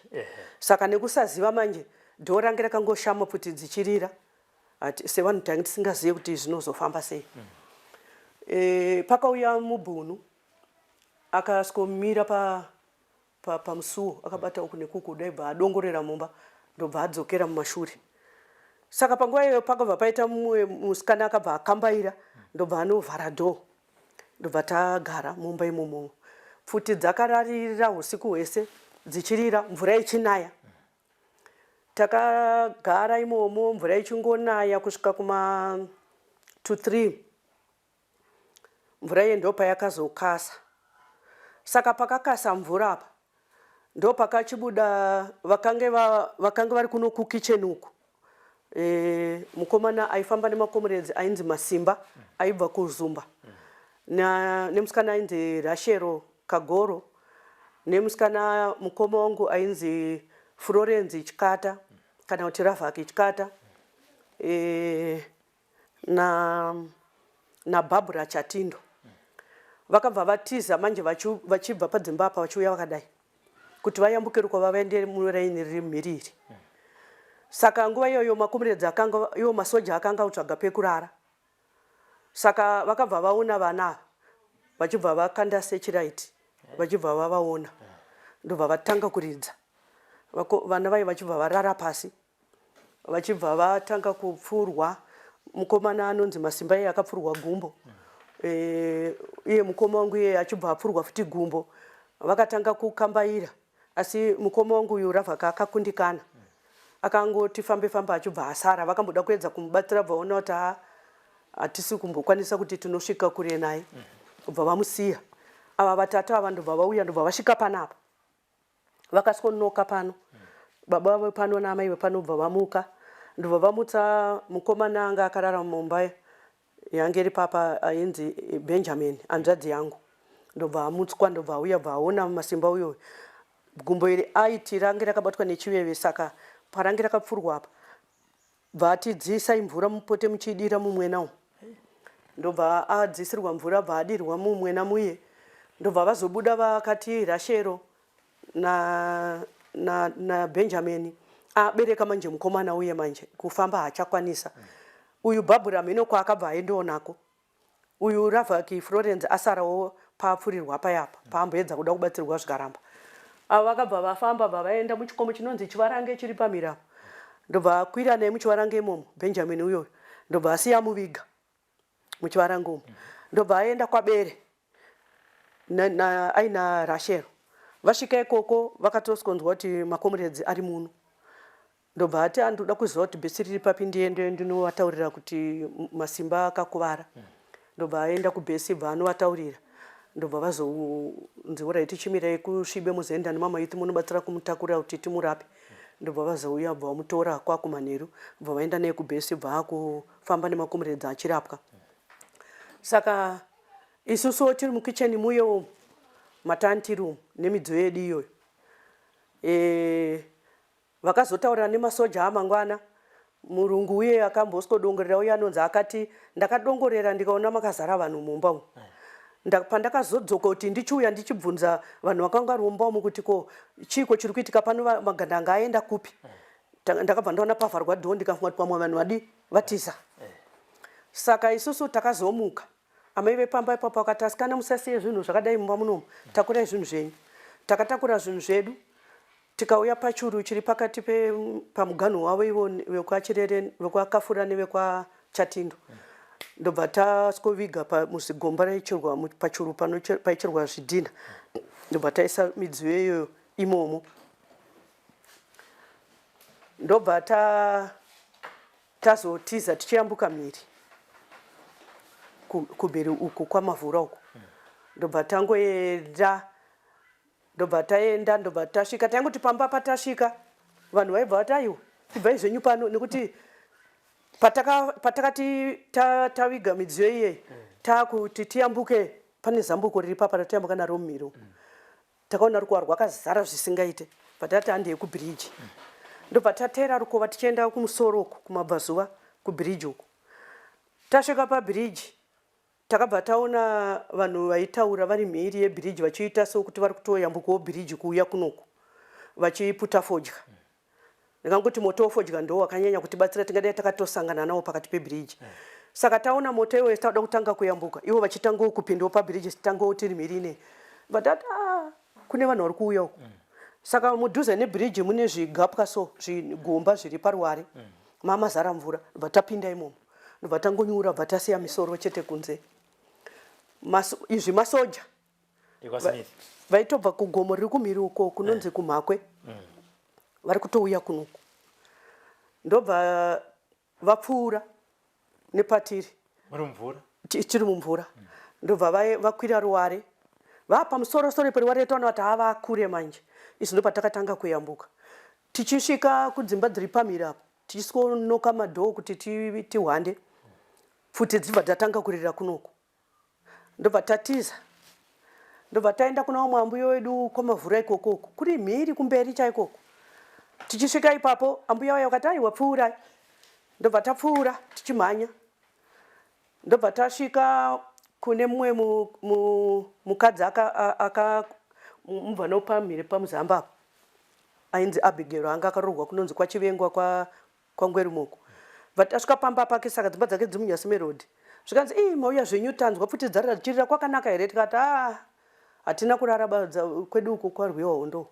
saka nekusaziva manje dhoo range rakangoshama pfuti dzichirira sevanhu tange tisingazive kuti zvinozofamba sei mm. E, pakauya mubhunu akasvikomira pa pa pamusuwo akabata uku nekuku kudai bva adongorera mumba ndobva adzokera mumashure saka panguva iyoyo pakabva paita mumwe musikana akabva akambaira ndobva anovhara dhoo ndobva tagara mumba imomo pfuti dzakararira usiku hwese dzichirira mvura ichinaya takagara imomo mvura ichingonaya kusvika kuma to 3 mvura iye ndopayakazokasa saka pakakasa mvura apa ndopakachibuda vakange vakange vari kuno kukitchen uku e, mukomana aifamba nemakomuredzi ainzi masimba aibva kuzumba nemusikana ainzi rashero kagoro nemusikana mukoma wangu ainzi furorenzi chikata kana kuti ravhaki chikata e, na naBarbra Chatindo vakabva vatiza manje vachibva padzimba apa vachiuya vakadai kuti vayambuke rukova vaende muraini riri mhiri iri saka nguva iyoyo makomuredzi akanga iwo masoja akanga kutsvaga pekurara saka vakabva vaona vana ava vachibva vakanda sechiraiti vachibva vavaona ndobva vatanga kuridza vana vaye vachibva varara pasi vachibva vatanga kupfurwa mukomana anonzi masimba iye akapfurwa gumbo e, iye mukoma wangu iye achibva apfurwa futi gumbo vakatanga kukambaira asi mukoma wangu uyu ravhaka akakundikana akangoti fambe fambe achibva asara vakamboda kuedza kumubatsira bvaona kuti haa hatisi kumbokwanisa kuti tinosvika kure naye kubva vamusiya ava vatatu ava ndobva vauya ndobva vasvika panapa vakaswonoka pano baba vepano naamai vepano bva vamuka ndobva vamutsa mukomana anga akarara mumba yange iri papa ainzi Benjamin hanzvadzi yangu ndobva amutswa ndobva auya bva aona masimba uyo gumbo iri aiti range rakabatwa nechiveve saka parange rakapfurwa apa Bva ati dziisai mvura mupote muchiidira mumwena umu. Ndobva adziisirwa mvura bva adirwa mumwena muye. Ndobva vazobuda vakati Rashero na, na, na Benjamin abereka manje mukomana uye manje kufamba haachakwanisa. Uyu Bhabhura hameno kwaakabva aendawo nako. Uyu Ravaki Florence asarawo paapfurirwa paya apa paamboedza kuda kubatsirwa zvikaramba. Ava vakabva vafamba bva vaenda muchikomo chinonzi Chivarange chiri pamhiri apa. Ndobva akwira naye muChivarange imomo Benjamin uyoyo ndobva asiya amuviga muChivarange umo. Ndobva aenda kwaBere na, na, aina Rachel. Vasvika ikoko vakatoskonzwa kuti makomuredzi ari muno. Ndobva ati andoda kuziva kuti bhesi riri papi ndiende ndinovataurira kuti masimba akakuvara. Ndobva aenda kubhesi bva anovataurira. Ndobva vazonzi orit chimirai kusvibe muzoenda nemamayouth munobatsira kumutakura kuti timurape. Ndobva vazouya bva vamutora kwakumanheru bva vaenda naye kubhesi bva akufamba nemakomuredzi achirapwa. Saka isusuwo tiri mukicheni muye umu matantiri umu nemidziyo yedu iyoyo. E, Vakazotaurira nemasoja amangwana murungu uye akamboskodongorera uye anonzi akati ndakadongorera ndikaona makazara vanhu mumba umu. Pandakazodzoka kuti ndichiuya ndichibvunza vanhu vakanga vari mumba umu kuti ko chiiko chiri kuitika pano magandanga aenda kupi. Ndakabva ndaona pavharwa dhoo ndikafunga kuti pamwe vanhu vadi vatiza. Saka isusu takazomuka Amai vepamba ipapo vakati asikana musasiye zvinhu zvakadai mumba munomu takurai zvinhu zvenyu. Takatakura zvinhu zvedu tikauya pachuru chiri pakati pamuganhu wavo ivo vekwaChirere vekwaKafura nevekwaChatindo ndobva tasikoviga muzigomba raicherwa pachuru paicherwa zvidhinha ndobva taisa midziyo iyoyo imomo ndobva ta Tazotiza tichiyambuka mhiri kumhiri uku kwaMavhura uku ndobva tangoenda ndobva taenda ndobva tasvika taingoti pamba patasvika vanhu vaibva vati aiwa ibvai zvenyu pano nekuti patakati taviga midziyo iye takuti tiyambuke pane zambuko riri papa ratiyambuka naro mumhiri uku Takaona rukova rwakazara zvisingaite bva tati handei kubhiriji. Ndobva tateera rukova tichienda kumusoro uku kumabvazuva kubhiriji uku. Tasvika pabhiriji takabva taona vanhu vaitaura vari mhiri yebhiriji vachiita sokuti vari kutoyambukawo bhiriji kuuya kunoku vachiputa fodya. Ndingangoti moto wefodya ndo wakanyanya kutibatsira tingadai takatosangana nawo pakati pebhiriji. Saka taona moto iwoyo tauda kutanga kuyambuka ivo vachitangawo kupindawo pabhiriji titangawo tiri mhiri inei. But tati ah, kune vanhu vari kuuya uku. Saka mudhuze nebhiriji mune zvigapwa so zvigomba zviri paruware. Mamazara mvura ndobva tapinda imomo. Ndobva tangonyura bva tasiya misoro chete kunze. Izvi masoja vaitobva kugomo riri kumhiri uko kunonzi eh. kumhakwe mm. vari kutouya kunoku ndobva vapfuura nepatiri tiri mumvura mm. ndobva vakwira ruware vaa pamusoro soro peruware taona vati haa vakure manje isu ndopatakatanga kuyambuka tichisvika kudzimba dziri pamhiri apo tichisikonoka madhoo kuti tihwande pfuti dzibva dzatanga kurira kunoku ndobva tatiza ndobva taenda kuna vamwe ambuya wedu kwamavhura ikoko uko kuri mhiri kumberi chaikoko tichisvika ipapo ambuya vaya vakati aiwa pfuurai ndobva tapfuura tichimhanya ndobva tasvika kune mumwe mukadzi aka mubva nopamhiri pamuzamba apo ainzi Abigail anga akaroorwa kunonzi kwaChivengwa kwa kwaNgwerume uko but tasvika pamba pake saka dzimba dzake dziri munyasi meroad zvikanzi ii mauya zvenyu tanzwa pfuti dzarira dzichirira kwakanaka here tikati aa hatina kurara badza kwedu uko kwarwiwa hondo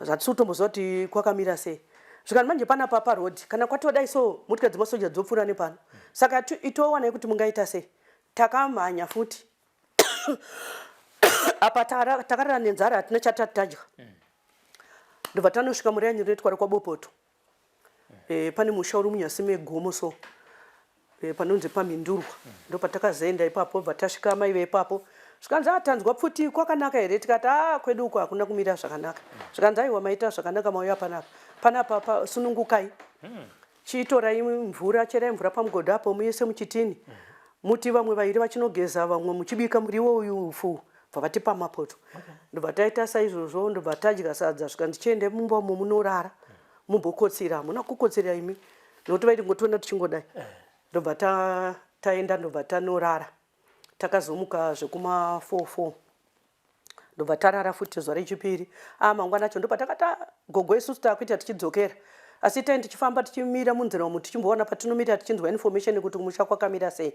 hatisi kutomboziva kuti kwakamira sei zvikanzi manje panapa paroad kana kwatodai so motika dzemasoja dzopfuura nepano saka itowanai kuti mungaita sei takamhanya futi apa takarara nenzara hatina chatati tadya ndobva tanosvika muraini rinoitwa rekwabopoto e, pane musha uri munyasi megomo so e, panonzi pamhindurwa mm. ndopatakazoenda ipapo bva tasvika mai veipapo zvikanzi ah, tanzwa pfuti kwakanaka here tikati a ah, kwedu uko hakuna kumira zvakanaka mm. zvikanzi aiwa maita zvakanaka mauya panapa panapa pa, sunungukai mm. chiitorai mvura cherai mvura pamugodhi apo muise muchitini mm. muti vamwe vairi vachinogeza vamwe muchibika muriwo uyu ufu bva vatipa mapoto okay. ndobva taita saizvozvo ndobva tadya sadza zvikanzi chiende mumba umo munorara mm. mumbokotsira hamuna kukotsira imi nokuti vaiti ngotiona tichingodai eh. ndobva taenda ndobva tanorara takazomuka zvekuma 44 ndobva tarara futi zuva rechipiri a ah, mangwana acho ndopatakati ah, gogo isusu takuita tichidzokera asi tai tichifamba tichimira munzira umu tichimboona patinomira tichinzwa information kuti kumusha kwakamira sei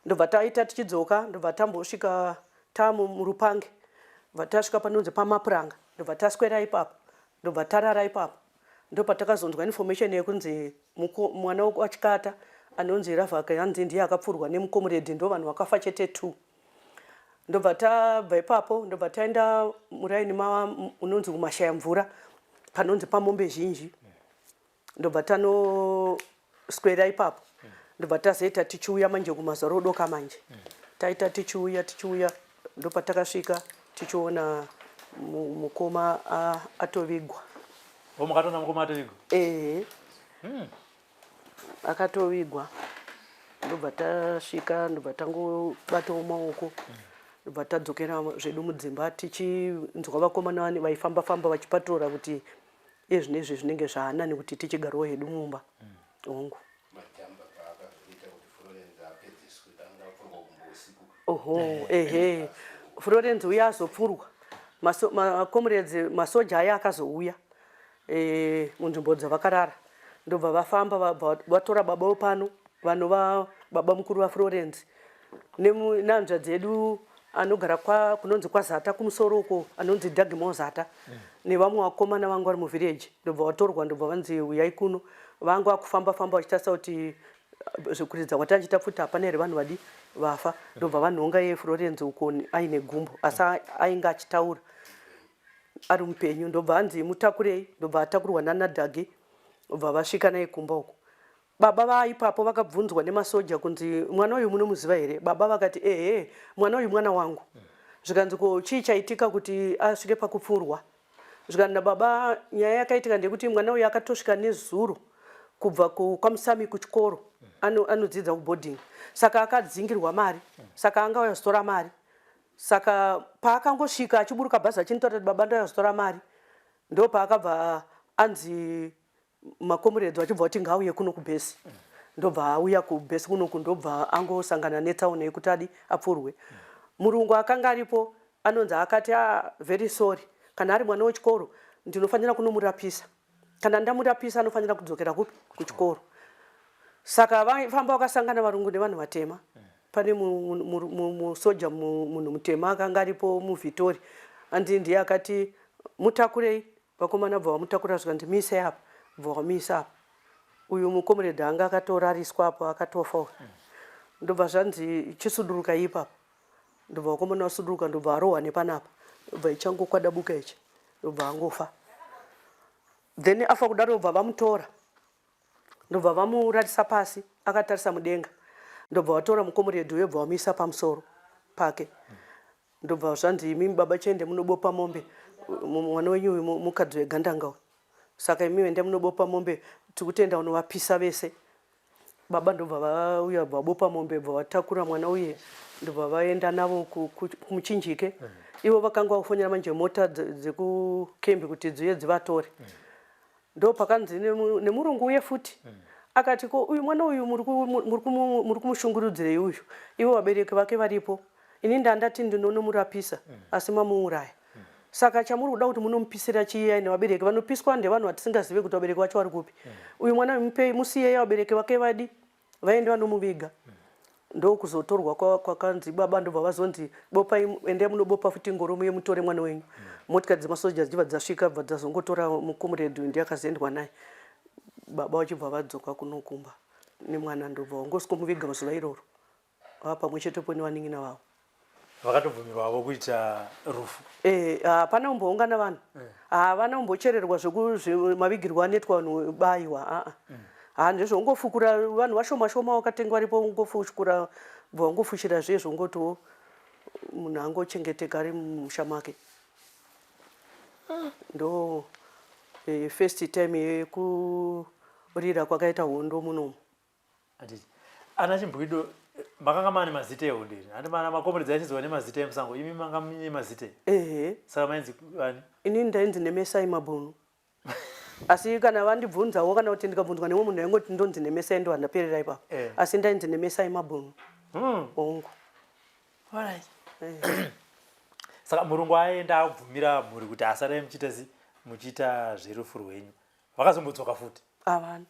ndobva taita tichidzoka ndobva tambosvika tamurupange bva tasvika panonzi pamapuranga ndobva taswera ipapo ndobva tarara ipapo ndopatakazonzwa information yekunzi mwana wachikata anonzi Ravhaka hanzi ndiye akapfurwa nemukomuredhi ndo vanhu vakafa chete two ndobva tabva ipapo ndobva taenda muraini unonzi kumashaya mvura panonzi pamombe zhinji. Ndobva tanoswera ipapo. Ndobva tazoita tichiuya manje kumazuva rodoka manje. Taita tichiuya tichiuya ndopatakasvika tichiona mukoma atovigwa. O makatoona mukoma atovigwa? Ehe. Akatovigwa. Ndobva tasvika ndobva tangobatawo maoko. Ndobva tadzokera zvedu mudzimba tichinzwa vakomana vaifamba famba vachipatrora kuti iye zvino izvi zvinenge zvaanani kuti tichigarawo hedu mumba. Hongu. Majamba paakazoita kuti Florence apedziswe anga apfurwa gumbo usiku. Oho, ehe. Florence uya azopfurwa. Maso, macomrades masoja aya akazouya e, munzvimbo dzavakarara ndobva vafamba vabva vatora baba wepano vanova baba mukuru vaFlorence nehanzvadzi yedu anogara kwa kunonzi kwaZata kumusoro uko anonzi Dagimo Zata mm. nevamwe vakomana vangu vari muvillage ndobva vatorwa ndobva vanzi uyai kuno vangu vakufamba famba vachitarisa kuti zvekuridza kwatandichiita pfuti hapana here vanhu vadi vafa ndobva vanhonga iye Florence uko aine gumbo asi ainge achitaura ari mupenyu ndobva anzi mutakurei ndobva atakurwa nana Dhagi ndobva vasvika naye kumba uko Baba vaipapo vakabvunzwa nemasoja kunzi mwana uyu munomuziva here? Baba vakati ehe mwana uyu mwana wangu. Zvikanzi ko chii chaitika kuti asvike pakupfurwa? Zvikanzi nababa nyaya yakaitika ndeyekuti mwana uyu akatosvika nezuro kubva kwaMusami kuchikoro anodzidza kuboarding saka akadzingirwa mari saka anga auya kuzotora mari saka paakangosvika achiburuka bhazi achinitaura kuti baba ndauya kuzotora mari ndopaakabva anzi makomuredzi vachibva vati ngaauye kuno kubhesi ndobva auya kubhesi kunoku ndobva angosangana netsaona yekuti adi apfurwe murungu akanga aripo anonzi akati ah, very sorry kana ari mwana wechikoro ndinofanira kunomurapisa kana ndamurapisa anofanira kudzokera kupi kuchikoro saka vaifamba vakasangana varungu nevanhu vatema pane musoja munhu mutema akanga aripo muvhitori andi ndiye akati mutakurei Vakomana bva vamutakura zvikanzi muise apa bva vamuisa apa uyu mucomrade anga akatorariswa apo akatofa uyu ndobva zvanzi chisudurukai ipapa ndobva vakomana vasuduruka ndobva arohwa nepanapa ndobva ichangokwadabuka ichi ndobva angofa then afa kudaro bva vamutora ndobva vamurarisa pasi akatarisa mudenga ndobva vatora mucomrade uyo bva vamuisa pamusoro pake Ndobva zvanzi imimi baba chiende munobopa mombe mwana wenyu uyu mukadzi wegandanga uyu saka imimi ende munobopa mombe tikutenda unovapisa vese baba ndobva vauya bva vabopa mombe bva vatakura mwana uye ndobva vaenda navo kumuchinjike mm. ivo vakanga vakufonera manje mota dzekukembi kuti dziuye dzivatore mm. Ndopakanzi nemurungu uye futi mm. akati ko uyu mwana uyu muri kumushungurudzirei uyu ivo vabereki vake varipo ini ndandati ndinonomurapisa mm. asi mamuuraya mm. saka chamuri kuda kuti munomupisira chii aine vabereki vanopiswa ndevanhu vatisingazive kuti vabereki vacho vari kupi mm. uyu mwana mupei musiyei vabereki vake vadi vaende vanomuviga ndokuzotorwa kwakanzi baba ndobva vazonzi bopai endai munobopa futi ngoro muye mutore mwana wenyu motikari dzemasoja dzichibva dzasvika bva dzazongotora mukomuredhi uyu ndiye akazoendwa naye baba vachibva vadzoka kunokumba nemwana ndobva wangosikomuviga zuva iroro vava pamwe chete po nevanin'ina vavo Vakatobvumirwavo kuita rufu. Eh, hapana kumboungana vanhu. Eh. Havana kumbochererwa zvemavigirwo anoitwa vanhu baiwa. Aa. Mm. Ha ndezvongofukura vanhu vashoma shoma wakatenga varipo ungofukura bva wangofushira zviye zvongotiwo munhu angochengeteka ari mumusha make. Ndo eh, first time yekurira kwakaita hondo munomu. Handiti ana Chimbwido makanga maane mazita ehondo here? Handi mana makomuredzi achinzwa nemazita emusango, imi manga muine mazita ehe? Saka mainzi ani? Ini ndainzi Nemesai Mabhunu. Asi kana vandibvunzawo kana kuti ndikabvunzwa nemumwe munhu aingoti ndonzi Nemesai ndo handaperera ipapo. Eh. Asi ndainzi Nemesai Mabhunu. Hongu. Alright. Eh. Saka murungu aenda abvumira mhuri kuti asarai muchiita si muchiita zverufu rwenyu. Vakazombodzoka futi. Havana.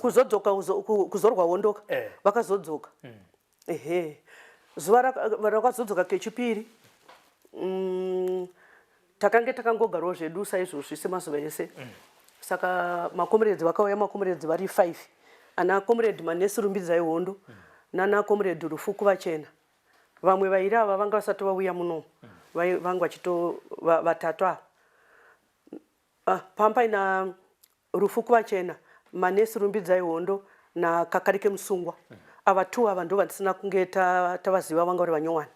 Kuzodzoka kuzorwa hondoka. Eh. Vakazodzoka. Mm. Ehe. Zuva rakazodzoka kechipiri. Mm, takange takangogarawo zvedu saizvozvi semazuva ese. Mm. Saka makomuredzi vakauya makomuredzi vari 5. Ana comrade Manesi Rumbidzai Hondo mm. nana comrade Rufu Kuvachena. Vamwe vairi ava vanga vasati vauya muno. Mm. Vanga vachito vatatu ava. Ah, pamba ina Rufu Kuvachena Manesi Rumbidzai Hondo naKakarike Musungwa. Ava two ava ndo vandisina kunge tavaziva vanga vari vanyowani.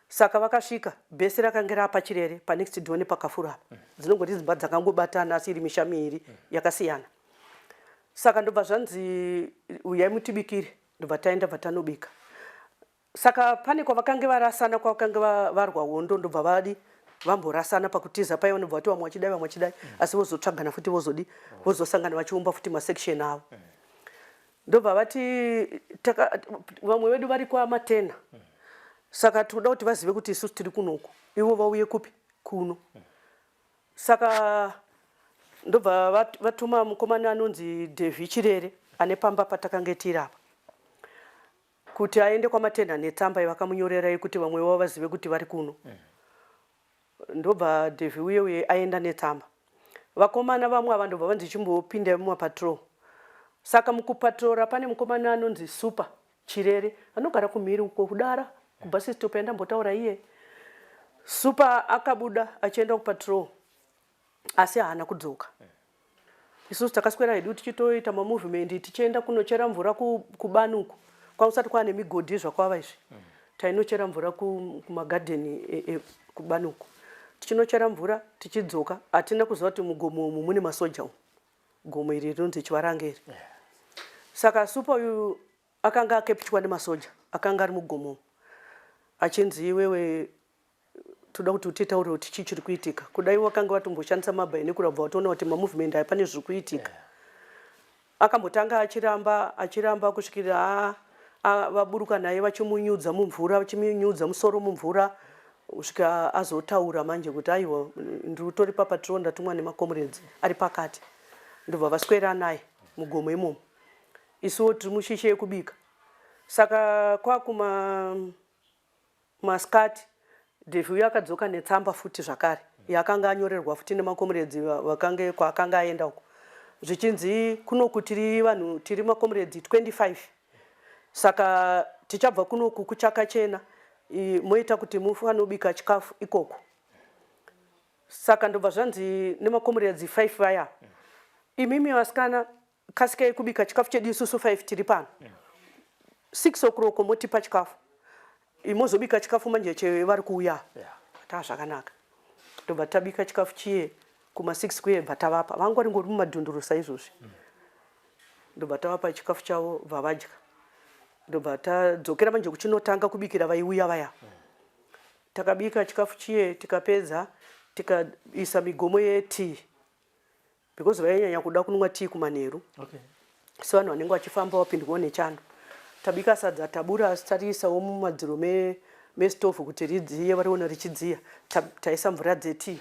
Saka vakasvika bhesi rakange raapachirere panext door nepakafuru apa. Dzinongoti dzimba dzakangobatana asi iri misha miiri yakasiyana. Saka ndobva zvanzi uyai mutibikire ndobva taenda bva tanobika. Saka pane kwavakange varasana kwavakange varwa hondo ndobva vadi vamborasana pakutiza paya vanobva vati vamwe vachidai vamwe vachidai asi vozotsvagana futi vozodi vozosangana vachiumba futi masection avo ndobva vati vamwe vedu vari kwamatena saka tinoda kuti vazive kuti isusu tiri kunoku ivo vauye kupi kuno Saka ndobva vatuma mukomana anonzi Devi Chirere ane pamba patakange tiri apa kuti aende kwaMatenha netsamba yavakamunyorera yekuti vamwe vavo vazive kuti vari kuno. Ndobva Devi uye uye aenda netsamba. Vakomana vamwe ava ndobva vanzi chimbopindai mumapatrol. Saka mukupatrora pane mukomana anonzi Super Chirere anogara kumhiri uko kudara kubus stop yandambotaura iye. Super akabuda achienda kupatrol asi haana kudzoka. Isusu takaswera hedu tichitoita mamovement tichienda kunochera mvura kubani uku kwakusati kwaane migodhi zvakwava izvi. Tainochera mvura kumagadheni e, e, kubani uku tichinochera mvura tichidzoka hatina kuziva kuti mugomo umu mune masoja umu. Gomo iri rinonzi Chivarange iri. Saka Supa uyu akanga akepchwa nemasoja akanga ari mugomo achinzi iwewe toda kuti utitaure kuti chii chiri kuitika. Kudai wakanga watomboshandisa mabhainekura kubva watoona kuti mamovement aya pane zviri kuitika. Akambotanga achiramba achiramba kusvikira vaburuka naye vachimunyudza mumvura vachimunyudza musoro mumvura kusvika azotaura manje kuti aiwa ndiri papatrol ndatumwa nemacomrades ari pakati ndobva vaswera naye mugomo imomo isuwo tiri mushishe yekubika saka kwakuma masikati Devi uyo akadzoka netsamba futi zvakare yaakanga anyorerwa futi nemakomuredzi vakange kwaakanga aenda uko zvichinzi kunoku tiri vanhu tiri makomuredzi 25 saka tichabva kunoku kuchakachena moita kuti mufanobika chikafu ikoko saka ndobva zvanzi nemakomuredzi 5 vaya imimi vasikana Kasikai kubika chikafu chedu isusu 5 tiri pano. 6 o'clock motipa chikafu. Mozobika chikafu manje chevari kuuya. Yeah. Taa zvakanaka. Ndobva tabika chikafu chiye kuma 6 kuye bva tavapa. Vanga vari ngori mumadhunduru saizvozvi. Ndobva tavapa chikafu chavo bva vadya. Ndobva tadzokera manje kuchinotanga kubikira vaiuya vaya. Takabika chikafu chiye tikapedza tikaisa migomo yetii. Because vainyanya kuda kunwa tea kumanheru. Okay. Sevanhu vanenge vachifamba vapindwawo nechando. Tabika sadza tabura tariisawo mumadziro me mestove kuti ridziye variona richidziya. Taisa mvura dzetii.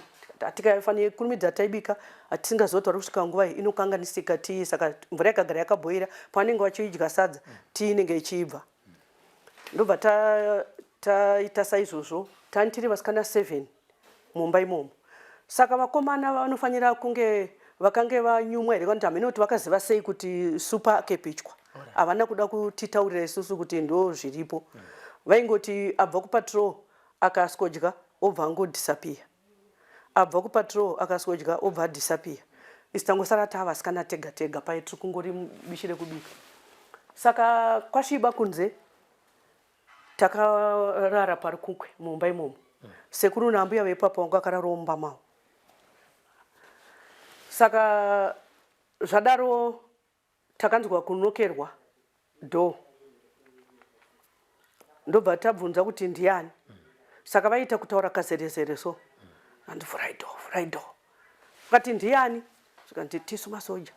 Tikafanira kurumidza taibika hatisingaziva kuti vari kusvika nguva iyi inokanganisika tii saka mvura ikagara yakabhoira pavanenge vachidya sadza tii inenge ichiibva. Ndobva taita saizvozvo tani tiri vasikana 7 mumba imomo saka vakomana vanofanira kunge vakange vanyumwa here kana kuti hameno kuti vakaziva sei kuti super akepichwa havana kuda kutitaurira isusu kuti ndo zviripo vaingoti abva kupatrol akaskodya obva angodisappear abva kupatrol akaskodya obva adisappear isu tangosara taa vasikana tega tega paye tiri kungori bishi rekubika saka kwasviba kunze Takarara parukukwe mumba imomo. Sekuru naambuya vepapo vanga vakararawo mumba mavo. Saka zvadaro takanzwa kunokerwa door. Ndobva tabvunza kuti ndiani. Saka vaiita kutaura kazerezere so. Hanzi vhurai door, vhurai door. Vakati ndiani? Zvikanzi tisu masoja.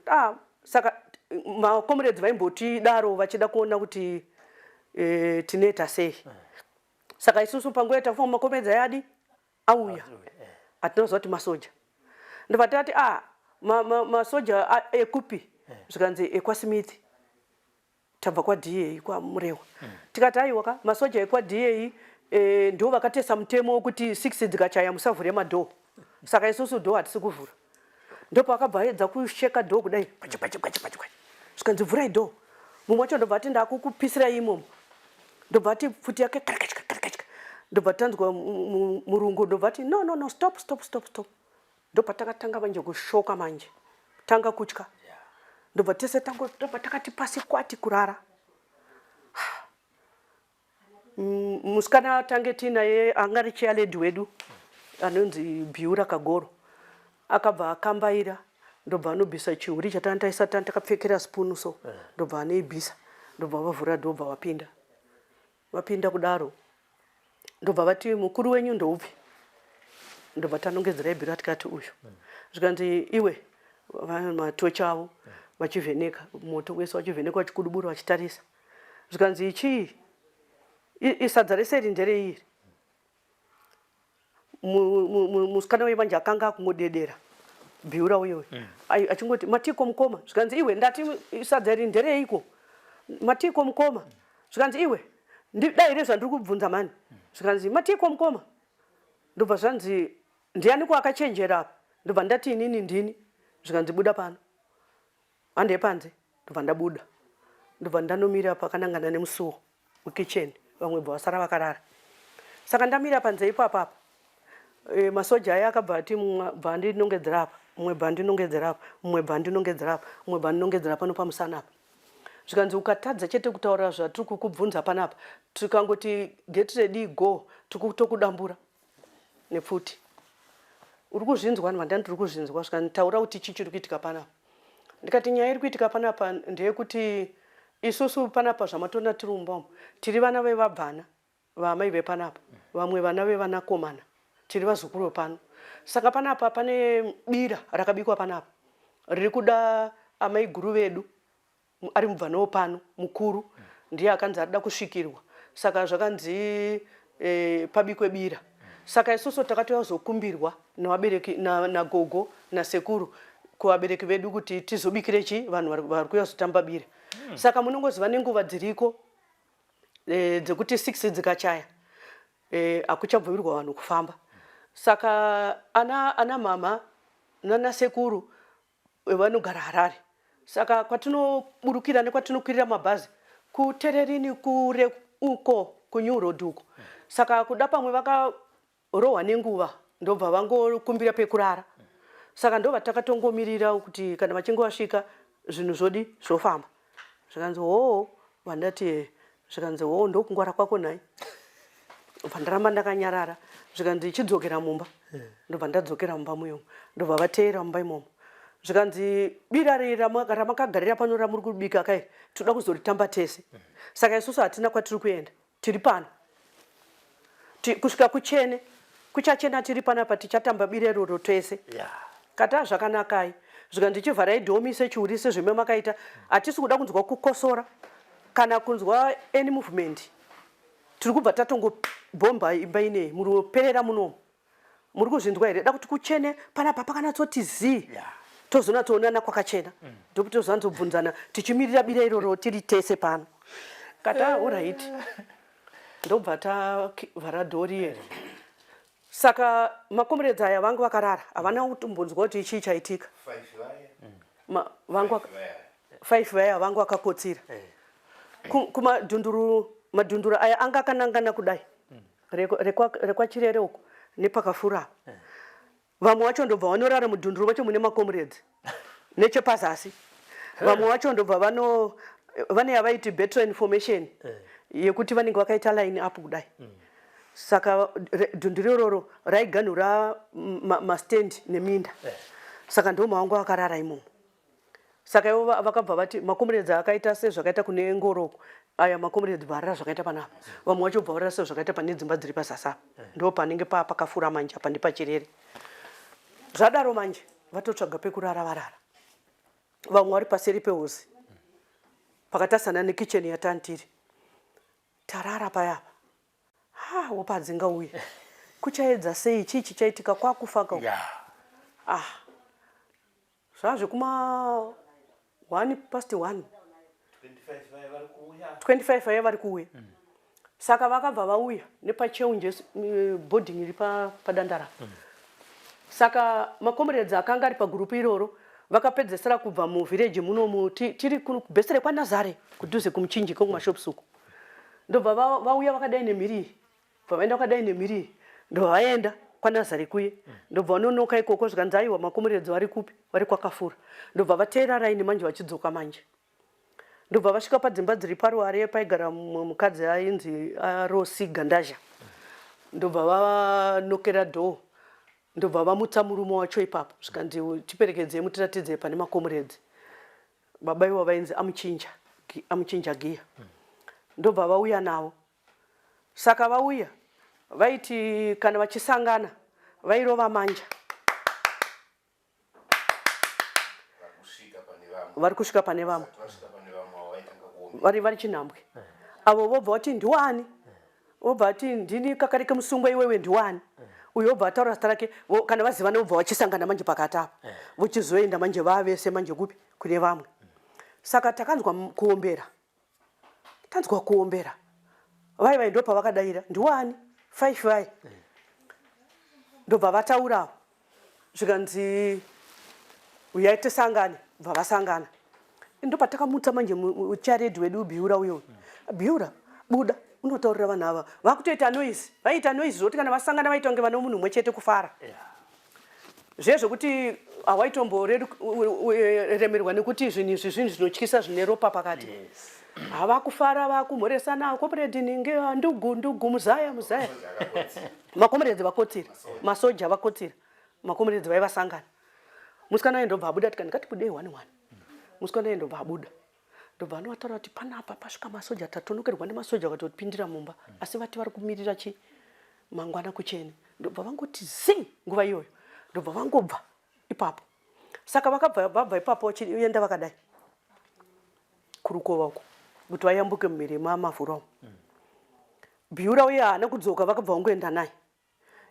Ah, saka makomrades vaimbotidaro vachida kuona kuti e, tinoita sei. Saka isusu panguva yatafunga makomrades ayadi auya. Hatinoziva kuti masoja. Ndobva tati ah, masoja ma, ma ekupi? Zvikanzi ekwaSmith. Tabva kwaDA kwaMurewa tikati aiwa ka masoja ekwaDA eh, ndivo vakatesa mutemo wekuti 6 dzikachaya musavhure madoor saka isusu door hatisi kuvhura ndopakabva aedza kusheka door kudai kwache kwache kwache kwache kwache zvikanzi vhurai door mumwe wacho ndobva ati ndakukupisirai imomo ndobva ati pfuti yake karikachika karikachika ndobva tanzwa murungu ndobva ati no no no stop stop stop stop ndopatakatanga manje kushoka manje tanga kutya yeah. Ndobva tese tangotobva takati pasi kwati kurara. Musikana tange tiinaye anga ari chairlady wedu anonzi Biura Kagoro akabva akambaira ndobva anobvisa chihuri chatanga taisa tanga takapfekera spoon so ndobva anoibvisa ndobva vavhura ndobva vapinda. Vapinda kudaro ndobva vati mukuru wenyu ndoupi ndobva tanongedzera ibhira tikati uyu zvikanzi iwe matochi avo vachivheneka moto wese vachivheneka vachikudubura vachitarisa zvikanzi ichii isadza rese iri nderei iri musikana uye manje akanga akungodedera bhiura uye uyu Achingoti matiko mukoma zvikanzi iwe ndati sadza iri ndereiko matiko mukoma zvikanzi iwe dai here zvandiri kubvunza mani zvikanzi matiko mukoma ndobva zvanzi ndianiko akachenjera apa ndobva ndati inini ndini zvikanzi buda pano Handei panze ndobva ndabuda ndobva ndanomira pakanangana nemusuwo wekitchen vamwe bva vasara vakarara. Saka ndamira panze ipapa apa e, masoja aya akabva ati mumwe bva andinongedzera apa mumwe bva andinongedzera apa mumwe bva andinongedzera apa mumwe bva andinongedzera pano pamusana apa zvikanzi ukatadza chete kutaura zvatiri kukubvunza panapa tikangoti get ready go tikutokudambura nepfuti uri kuzvinzwa vanhu vandani tiri kuzvinzwa zvikanzi taura kuti chii chiri kuitika panapa ndikati nyaya iri kuitika panapa ndeyekuti isusu panapa zvamatona tiri mumba umu tiri vana vevabvana vaamai vepanapa vamwe vana vevanakomana tiri vazukuru vepano saka panapa pane bira rakabikwa panapa riri kuda amai guru vedu ari mubvana wepano mukuru ndiye akanzi arida kusvikirwa saka zvakanzi e, pabikwe bira saka isusu takatoyazokumbirwa nevabereki nagogo na nasekuru kuvabereki vedu kuti tizobikire chi vanhu vari kuyazotamba bira Saka munongoziva nenguva dziriko e, dzekuti 6 dzikachaya e, hakuchabvumirwa vanhu kufamba saka ana, ana mama nana sekuru vanogara Harare saka kwatinoburukira nekwatinokwirira mabhazi kuTererini kure uko kuNew Road uko saka kuda pamwe vakarohwa nenguva ndobva vangokumbira pekurara saka ndobva takatongomirira kuti kana vachinge vasvika zvinhu zvodi zvofamba zvikanzi hoo vandati zvikanzi hoo ndokungwara kwako nhai bva ndaramba ndakanyarara zvikanzi chidzokera mumba ndobva ndadzokera mumba muyomo ndobva vateera mumba imomo zvikanzi bira ri ramakagarira pano ramuri kubika kai tinoda kuzoritamba tese saka isusu hatina kwatiri kuenda tiri pano kusvika kuchene kuchachena tiri panapa tichatamba bira iroro tese yeah. Kata zvakanakai zvikanzi chivharai dhomi sechiuri sezvime makaita hatisi kuda kunzwa kukosora kana kunzwa any movement tiri kubva tatongobhomba imba ineyi munoperera munomu muri kuzvinzwa here da kuti kuchene panapa pakanatsoti zii yeah. tozonatsoonana kwakachena ndopotozanzobvunzana tichimirira bira iroro tiri tese pano kata orit ndobva tavhara dhori here Saka makomuredzi aya vangu vakarara havana kutombonzwa kuti chii chaitika. Vangu five vaya vangu vakakotsira. Eh. Kumadhunduru madhunduru aya anga akanangana kudai. Mm. Rekwachirere uko nepakafura. Eh. Vamwe vacho ndobva vanorara mudhunduru vacho mune makomuredzi. Nechepazasi. Vamwe vacho ndobva vano vane yavaiti better information eh. yekuti vanenge vakaita line up kudai. Mm. Saka dhunduru iroro raiganhura mastand neminda eh. Saka ndo mawangu akarara imomo. Saka ivo vakabva vati makomuredzi akaita sezvakaita kune ngoroko aya makomuredzi bvarara zvakaita panapa vamwe vacho bvarara sezvakaita pane dzimba dziri pazasi apa eh. Ndo panenge paa pakafura manje apa ndepachirere zvadaro manje vatotsvaga pekurara varara vamwe vari paseri pehozi pakatasana nekicheni yatantiri Tarara paya apa. Ha, hope hadzingauye. Kuchaedza sei? Chii chichaitika? Kwakufa ka. Yeah. Ah. Zvazvekuma 1 past 1. 25 vaya vari kuuya. Saka vakabva vauya nepacheunje boarding iri padandara. Saka macomrades akanga ari pagroup iroro vakapedzesera kubva muvillage munomu tiri kubhesi rekwaNazare kudhuze kumuchinjiko kumashops uko. Ndobva vauya vakadai nemhiri iyi. Bva vaenda vakadai nemhiri iyi. Ndobva vaenda. kwanazari kuye. Ndobva vanonoka ikoko zvikanzi aiwa makomuredzi vari kupi? Vari kwakafura. Ndobva vateera raini manje vachidzoka manje. Ndobva vasvika padzimba dziri paruware paigara mumwe mukadzi ainzi Rosi Gandazha. Ndobva vanokera dhoo. Ndobva vamutsa murume wacho ipapo zvikanzi tiperekedzei mutiratidze pane makomuredzi. Baba ivo vainzi amuchinja amuchinja giya. Ndobva vauya navo. Saka vauya vaiti kana vachisangana vairova manja. Vari kusvika pane vamwe. Vari vari chinhambwe. Avo vobva vati ndiwani? Vobva vati ndini kakarike musungwa iwewe ndiwani? Uyo obva ataura zita rake kana vazivana vobva vachisangana manje pakati apa. Vochizoenda manje vavese manje kupi kune vamwe. Saka takanzwa kuombera. Tanzwa kuombera. Vai vai ndopavakadaira ndiwani? Five vai. Ndobva vataurawo. Zvikanzi uyai tisangane bva vasangana. Ndopatakamutsa manje charedhi wedu Biura uyo. Biura buda unotaurira vanhu ava vakutoita noise. Vaiita noise zvekuti kana vasangana vaita kunge vane munhu mumwe chete kufara. Zviye zvekuti hawaitomboremerwa nekuti zvinhu izvi zvinhu zvinotyisa zvine ropa pakati. Yes. Havakufara vakumhoresana comrade ninge ndugu ndugu muzaya muzaya. Makomuredzi vakotsira, masoja vakotsira, makomuredzi vaivasangana. Musikana uye ndobva abuda tikati ngatibudei one one. Musikana uye ndobva abuda. Ndobva anovataura kuti panapa pasvika masoja tatonokerwa nemasoja vakatopindira mumba asi vati vari kumirira chi mangwana kuchene. Ndobva vangoti zii nguva iyoyo. Ndobva vangobva ipapo. Saka vakabva vabva ipapo vachienda vakadai kurukova uko kuti vayambuke mumhiri mamavhura umu. Bhiura uye haana kudzoka vakabva vangoenda naye.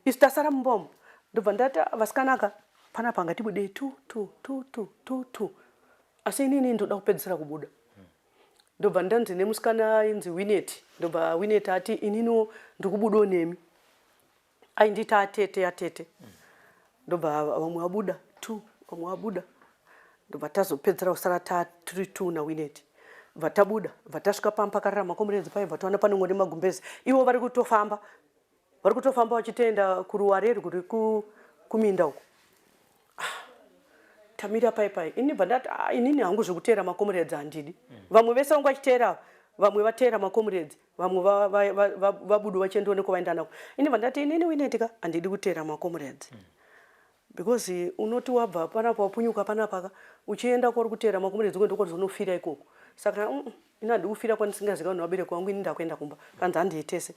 Isu tasara mumba umu. Ndobva ndati ah, vasikana ka panapa ngatibudei tu tu tu tu tu tu. Asi inini ndoda kupedzisira kubuda. Ndobva ndanzi nemusikana ainzi Winnet. Ndobva Winnet ati ininiwo ndikubudawo nemi. Ainditi atete atete. Ndobva vamwe vabuda tu vamwe vabuda. Ndobva tazopedzera kusara tiri tu naWinnet. Bva tabuda bva tasvika pamba pakarara makomuredzi paye bva taona panongori magumbezi. Ivo vari kutofamba vari kutofamba vachitoenda kuruware rwuri kuminda uko. Ah, tamira pai pai ini bva ndati ah, inini hangu zvekuteera makomuredzi handidi. Vamwe vese vangu vachiteera vamwe vateera makomuredzi vamwe vabudu vachiendawo nekwavaenda nako. Ini bva ndati inini Winnet ka handidi kuteera makomuredzi. Because unoti wabva panapa wapunyuka panapa ka uchienda kwauri kuteera makomuredzi uko ndokwauzonofira ikoko. Saka ini handidi kufira kwandisingazivi vanhu vabereki vangu ini ndakuenda kumba. Kanzi handei tese.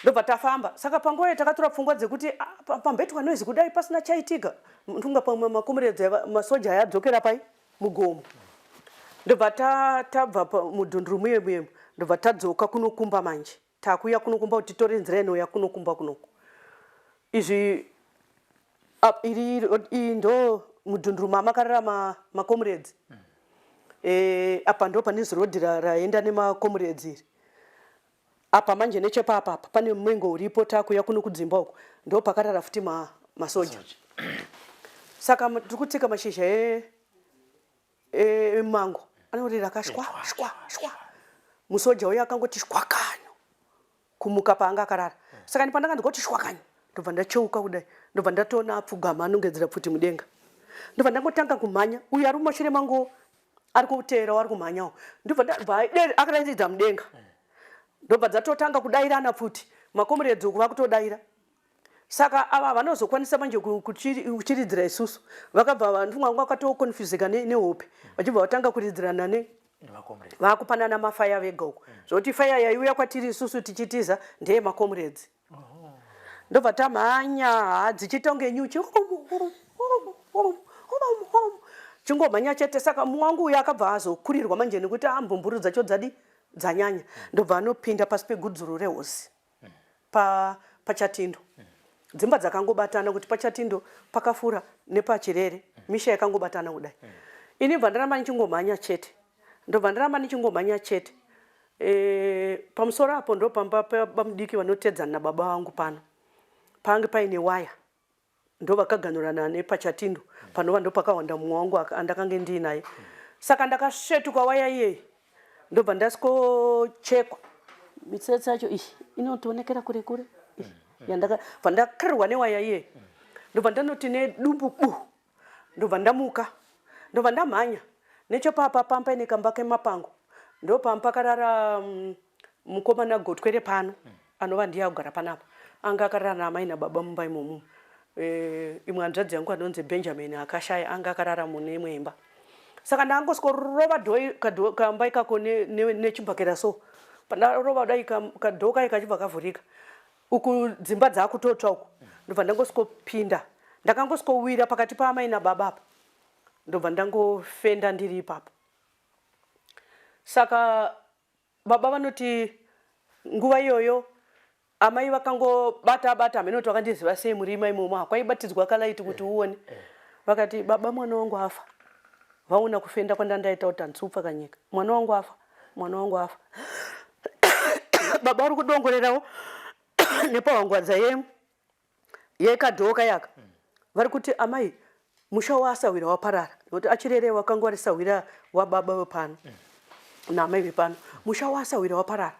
Ndobva tafamba. Saka panguva iyo takatora pfungwa dzekuti ah, pamboitwa noise kudai pasina chaitika. Ndunga pamwe makomuredzi masoja aya adzokera pai mugomo. Ndobva tabva mudhunduru muye muye ndobva tadzoka kunokumba manje. Takuuya kuno kumba kuti titore nzira inouya kuno kumba kunoku. Izvi iri iyi ndo mudhunduru mamakarara makomuredzi. Ma e, apa ndo pane zirodhi raenda nemakomuredzi iri. Apa manje nechepapa apa pane mumengo uripo takuuya kuno kudzimba uku ndo pakarara futi ma, masoja. Saka tiri kutsika mashizha e emango anorira ka shwa shwa shwa musoja uya akangoti shwakanyo kumuka paanga akarara saka ndi pandakanzwa kuti shwakanyo ndobva ndacheuka kudai ndobva ndatoona apfugama anongedzera pfuti mudenga ndobva ndangotanga kumhanya uyu ari mumashure mangu ari kuteerawo ari kumhanyawo ndobva ndabva akaraidzidza mudenga ndobva dzatotanga kudairana pfuti makomuredzi uku vakutodaira Saka ava vanozokwanisa manje kuchiridzira isusu. Vakabva vanhu vanga vakatokonfuzika nehope vachibva vatanga kuridzirana ne vakupanana mafaya vega uko zvekuti faya yaiuya kwatiri isusu tichitiza ndeye makomuredzi. Ndobva tamhanya haa dzichiita kunge nyuchi chingomhanya chete. Saka mumwe wangu uyo akabva azokurirwa manje nekuti ambumburu dzacho dzadi dzanyanya ndobva anopinda pasi pegudzuru rehozi. pa pachatindo dzimba dzakangobatana kuti pachatindo pakafura nepachirere misha yakangobatana kudai ini bva ndaramba ndichingomhanya chete ndobva ndaramba ndichingomhanya chete e, pamusoro apo ndopamba pabamudiki vanotedzana nababa vangu pano pange paine waya ndovakaganurana nepachatindo panova ndopakawanda mumwe wangu andakange ndiinaye saka ndakasvetuka waya iyeyi ndobva ndasikochekwa mitsetse yacho iyi inotoonekera kure kure. Yandakabva ndakarirwa newaya iye. Ndobva ndanoti nedumbu bu. Ndobva ndamuka. Ndobva ndamhanya. Nechepapa pamba ine kamba kemapango. Ndopampakarara mukomana gotwe repano anova ndiye akugara panapa. Anga akarara naamai nababa mumba imomo. E, imwe hanzvadzi yangu anonzi Benjamin akashaya anga akarara mune imwe imba. Saka ndangoskorova dhoi kamba ikako nechimbakera ne, ne so. Pandarova kudai kadhoo kaye kachibva kavhurika. Uku dzimba dzakutotsva uku. Ndobva ndangosvikopinda. Ndakangosvikowira pakati paamai nababa apa. Ndobva ndangofenda ndiri ipapo. Saka baba vanoti nguva iyoyo amai vakangobata bata hameno kuti vakandiziva sei murima imomo hakwaibatidzwa kalaiti kuti uone vakati baba mwana wangu afa vaona kufenda kwandandaita kuti handisi kupfakanyika mwana wangu afa mwana wangu afa baba vari kudongorerawo nepahwangwadza ye yekadhoka yaka vari kuti amai musha waasahwira waparara nekuti achirere wakanga wari sahwira wababa vepano naamai vepano musha waasahwira waparara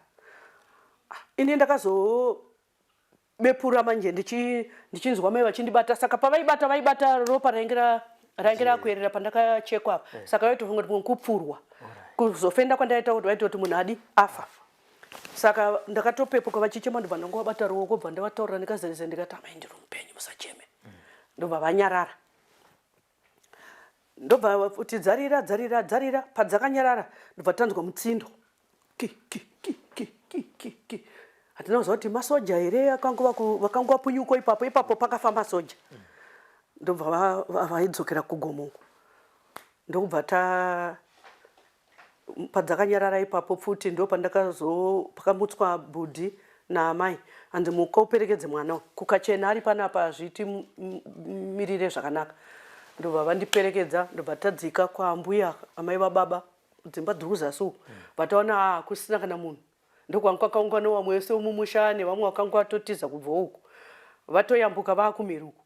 ah, ini ndakazobepura manje ndichinzwa mai vachindibata saka pavaibata vaibata ropa rainge rainge rakuerera pandakachekwa apa eh. saka vaitofunga kuti kupfurwa kuzofenda kwandaita kuti vaitoti munhu adi afa saka ndakatopepuka vachichema ndobva ndangovabata ruoko bva ndavataurira ndikazereze ndikati amai ndiri mupenyu musacheme ndobva vanyarara ndobva kuti dzarira dzarira dzarira padzakanyarara ndobva tanzwa mutsindo ki ki ki ki ki ki ki hatina kuziva kuti masoja here vakangova punyuko ipapo ipapo pakafa masoja ndobva vaidzokera kugomo uko ndokubva ta Padzakanyarara ipapo pfuti ndopandakazo pakamutswa bhudhi naamai hanzi muka uperekedze mwana uyu kukachena ari panapa hazviiti mirire zvakanaka ndobva vandiperekedza ndobva tadzika kwaambuya amai vababa dzimba dziri kuzasi uku vataona ah, kusina kana munhu ndokwanga kwakaungana vamwe vese vemumusha nevamwe vakanga vatotiza kubva uku vatoyambuka vakumhiri uku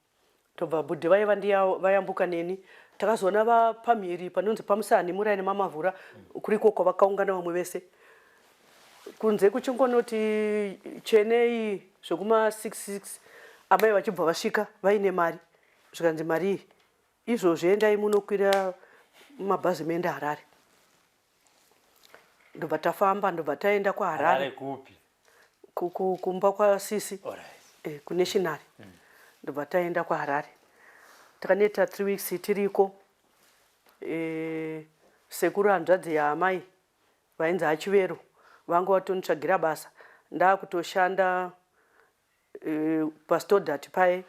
Tobva bhudhi vaye vandiya vayambuka neni takazoona vapamhiri panonzi pamusani muraini mamavhura kuriko kwavakaungana vamwe vese kunze kuchingonoti chenei zvekuma 66 amai vachibva vasvika vaine mari zvikanzi mari iyi izvozvi endai munokwira mabhazi muende Harare ndobva tafamba ndobva taenda kwaharare kupi kumba kwasisi eh, kunational ndobva taenda kwaharare takanoita three weeks tiriko eh, sekuru hanzvadzi yaamai vainzi achivero vanga vatonitsvagira basa ndakutoshanda Eh, pastodart paye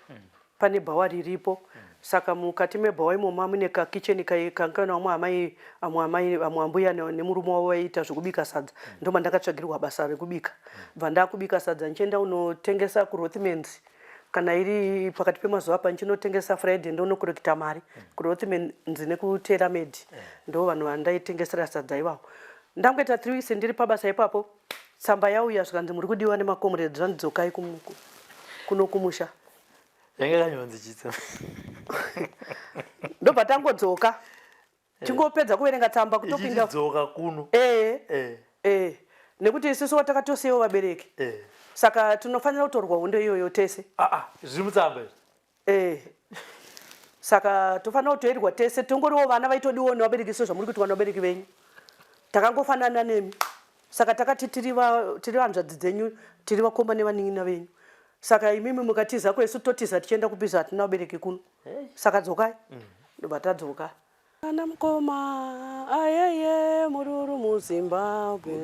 pane bhawa riripo saka mukati mebhawa imomo mune kakicheni kanga vamwe amai amwe amai amwe ambuya nemurume wavo vaiita zvekubika sadza ndoma ndakatsvagirwa basa rekubika bva ndakubika sadza ndichienda unotengesa kurothmans kana iri pakati pemazuva apa ndichinotengesa friday ndonokorekita mari kurothmans nekuteramed ndo vanhu vandaitengesera sadza ivavo ndangoita three weeks ndiri pabasa ipapo Tsamba yauya zvikanzi muri kudiwa nemacomrades zvanzi dzokai kuno kumusha. Yange yanyonzi chitsa. Ndobva tangodzoka. Eh. Tingopedza kuverenga tsamba kutopinda. Dzoka kuno. Eh. Eh. Eh. Nekuti isusu watakatosiyawo vabereki. Eh. Saka tinofanira kutorwa hondo iyoyo tese. Ah ah, zviri mutsamba izvi. Eh. Saka tofanira kutoerwa tese tongoriwo vana vaitodiwawo nevabereki sezvamuri kuitwa nevabereki venyu. Takangofanana nemi. Saka takati tiri tiri hanzvadzi dzenyu, tiri vakoma nevanin'ina venyu. Saka imimi mukatiza kwesu totiza tichienda kupi zvatina vabereki kuno. Saka dzokai. Ndobva tadzoka. Ana mukoma ayeye mururu muZimbabwe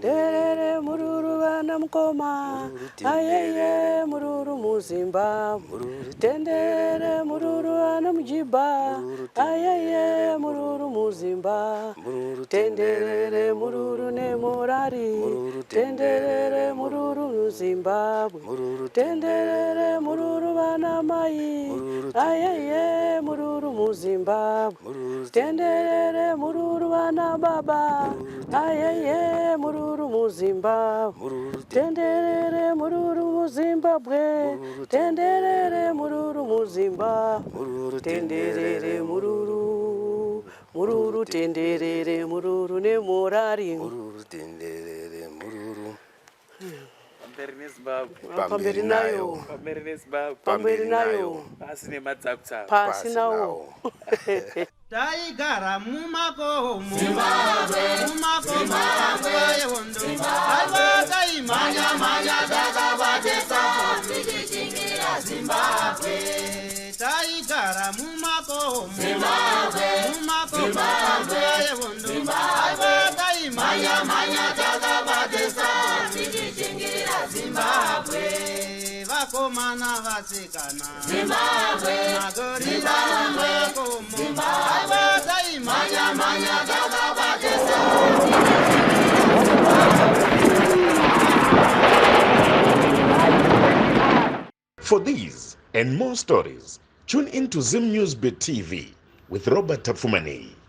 terere mururu vana mukoma ayeye mururu muZimbabwe tenderere mururu vana mujibha ayeye mururu muZimbabwe tenderere mururu nemorari tenderere mururu muZimbabwe Tenderere mururu vana mai ayeye mururu muZimbabwe tenderere mururu vana baba ayeye mururu muZimbabwe tenderere mururu muZimbabwe tenderere mururu muZimbabwe tenderere mururu mururu tenderere mururu nemorari mururu tenderere mururu. Pamberi neZimbabwe. Pamberi nayo. Pamberi neZimbabwe. Pamberi nayo. Pasi nemadzakutsaku. Pasi nawo. Taigara mumakomo, mumakomo panguva yehondo. Aiwa taimhanya mhanya takabatisa tichishingirira Zimbabwe. Taigara mumakomo, mumakomo panguva yehondo. Aiwa taimhanya mhanya takabatisa tichishingirira Zimbabwe. Vakomana vasikana, Zimbabwe. Magorila mumakomo. Aiwa taimhanya mhanya takabatisa. For these and more stories, tune in to Zim News Bit TV with Robert Tapfumaneyi.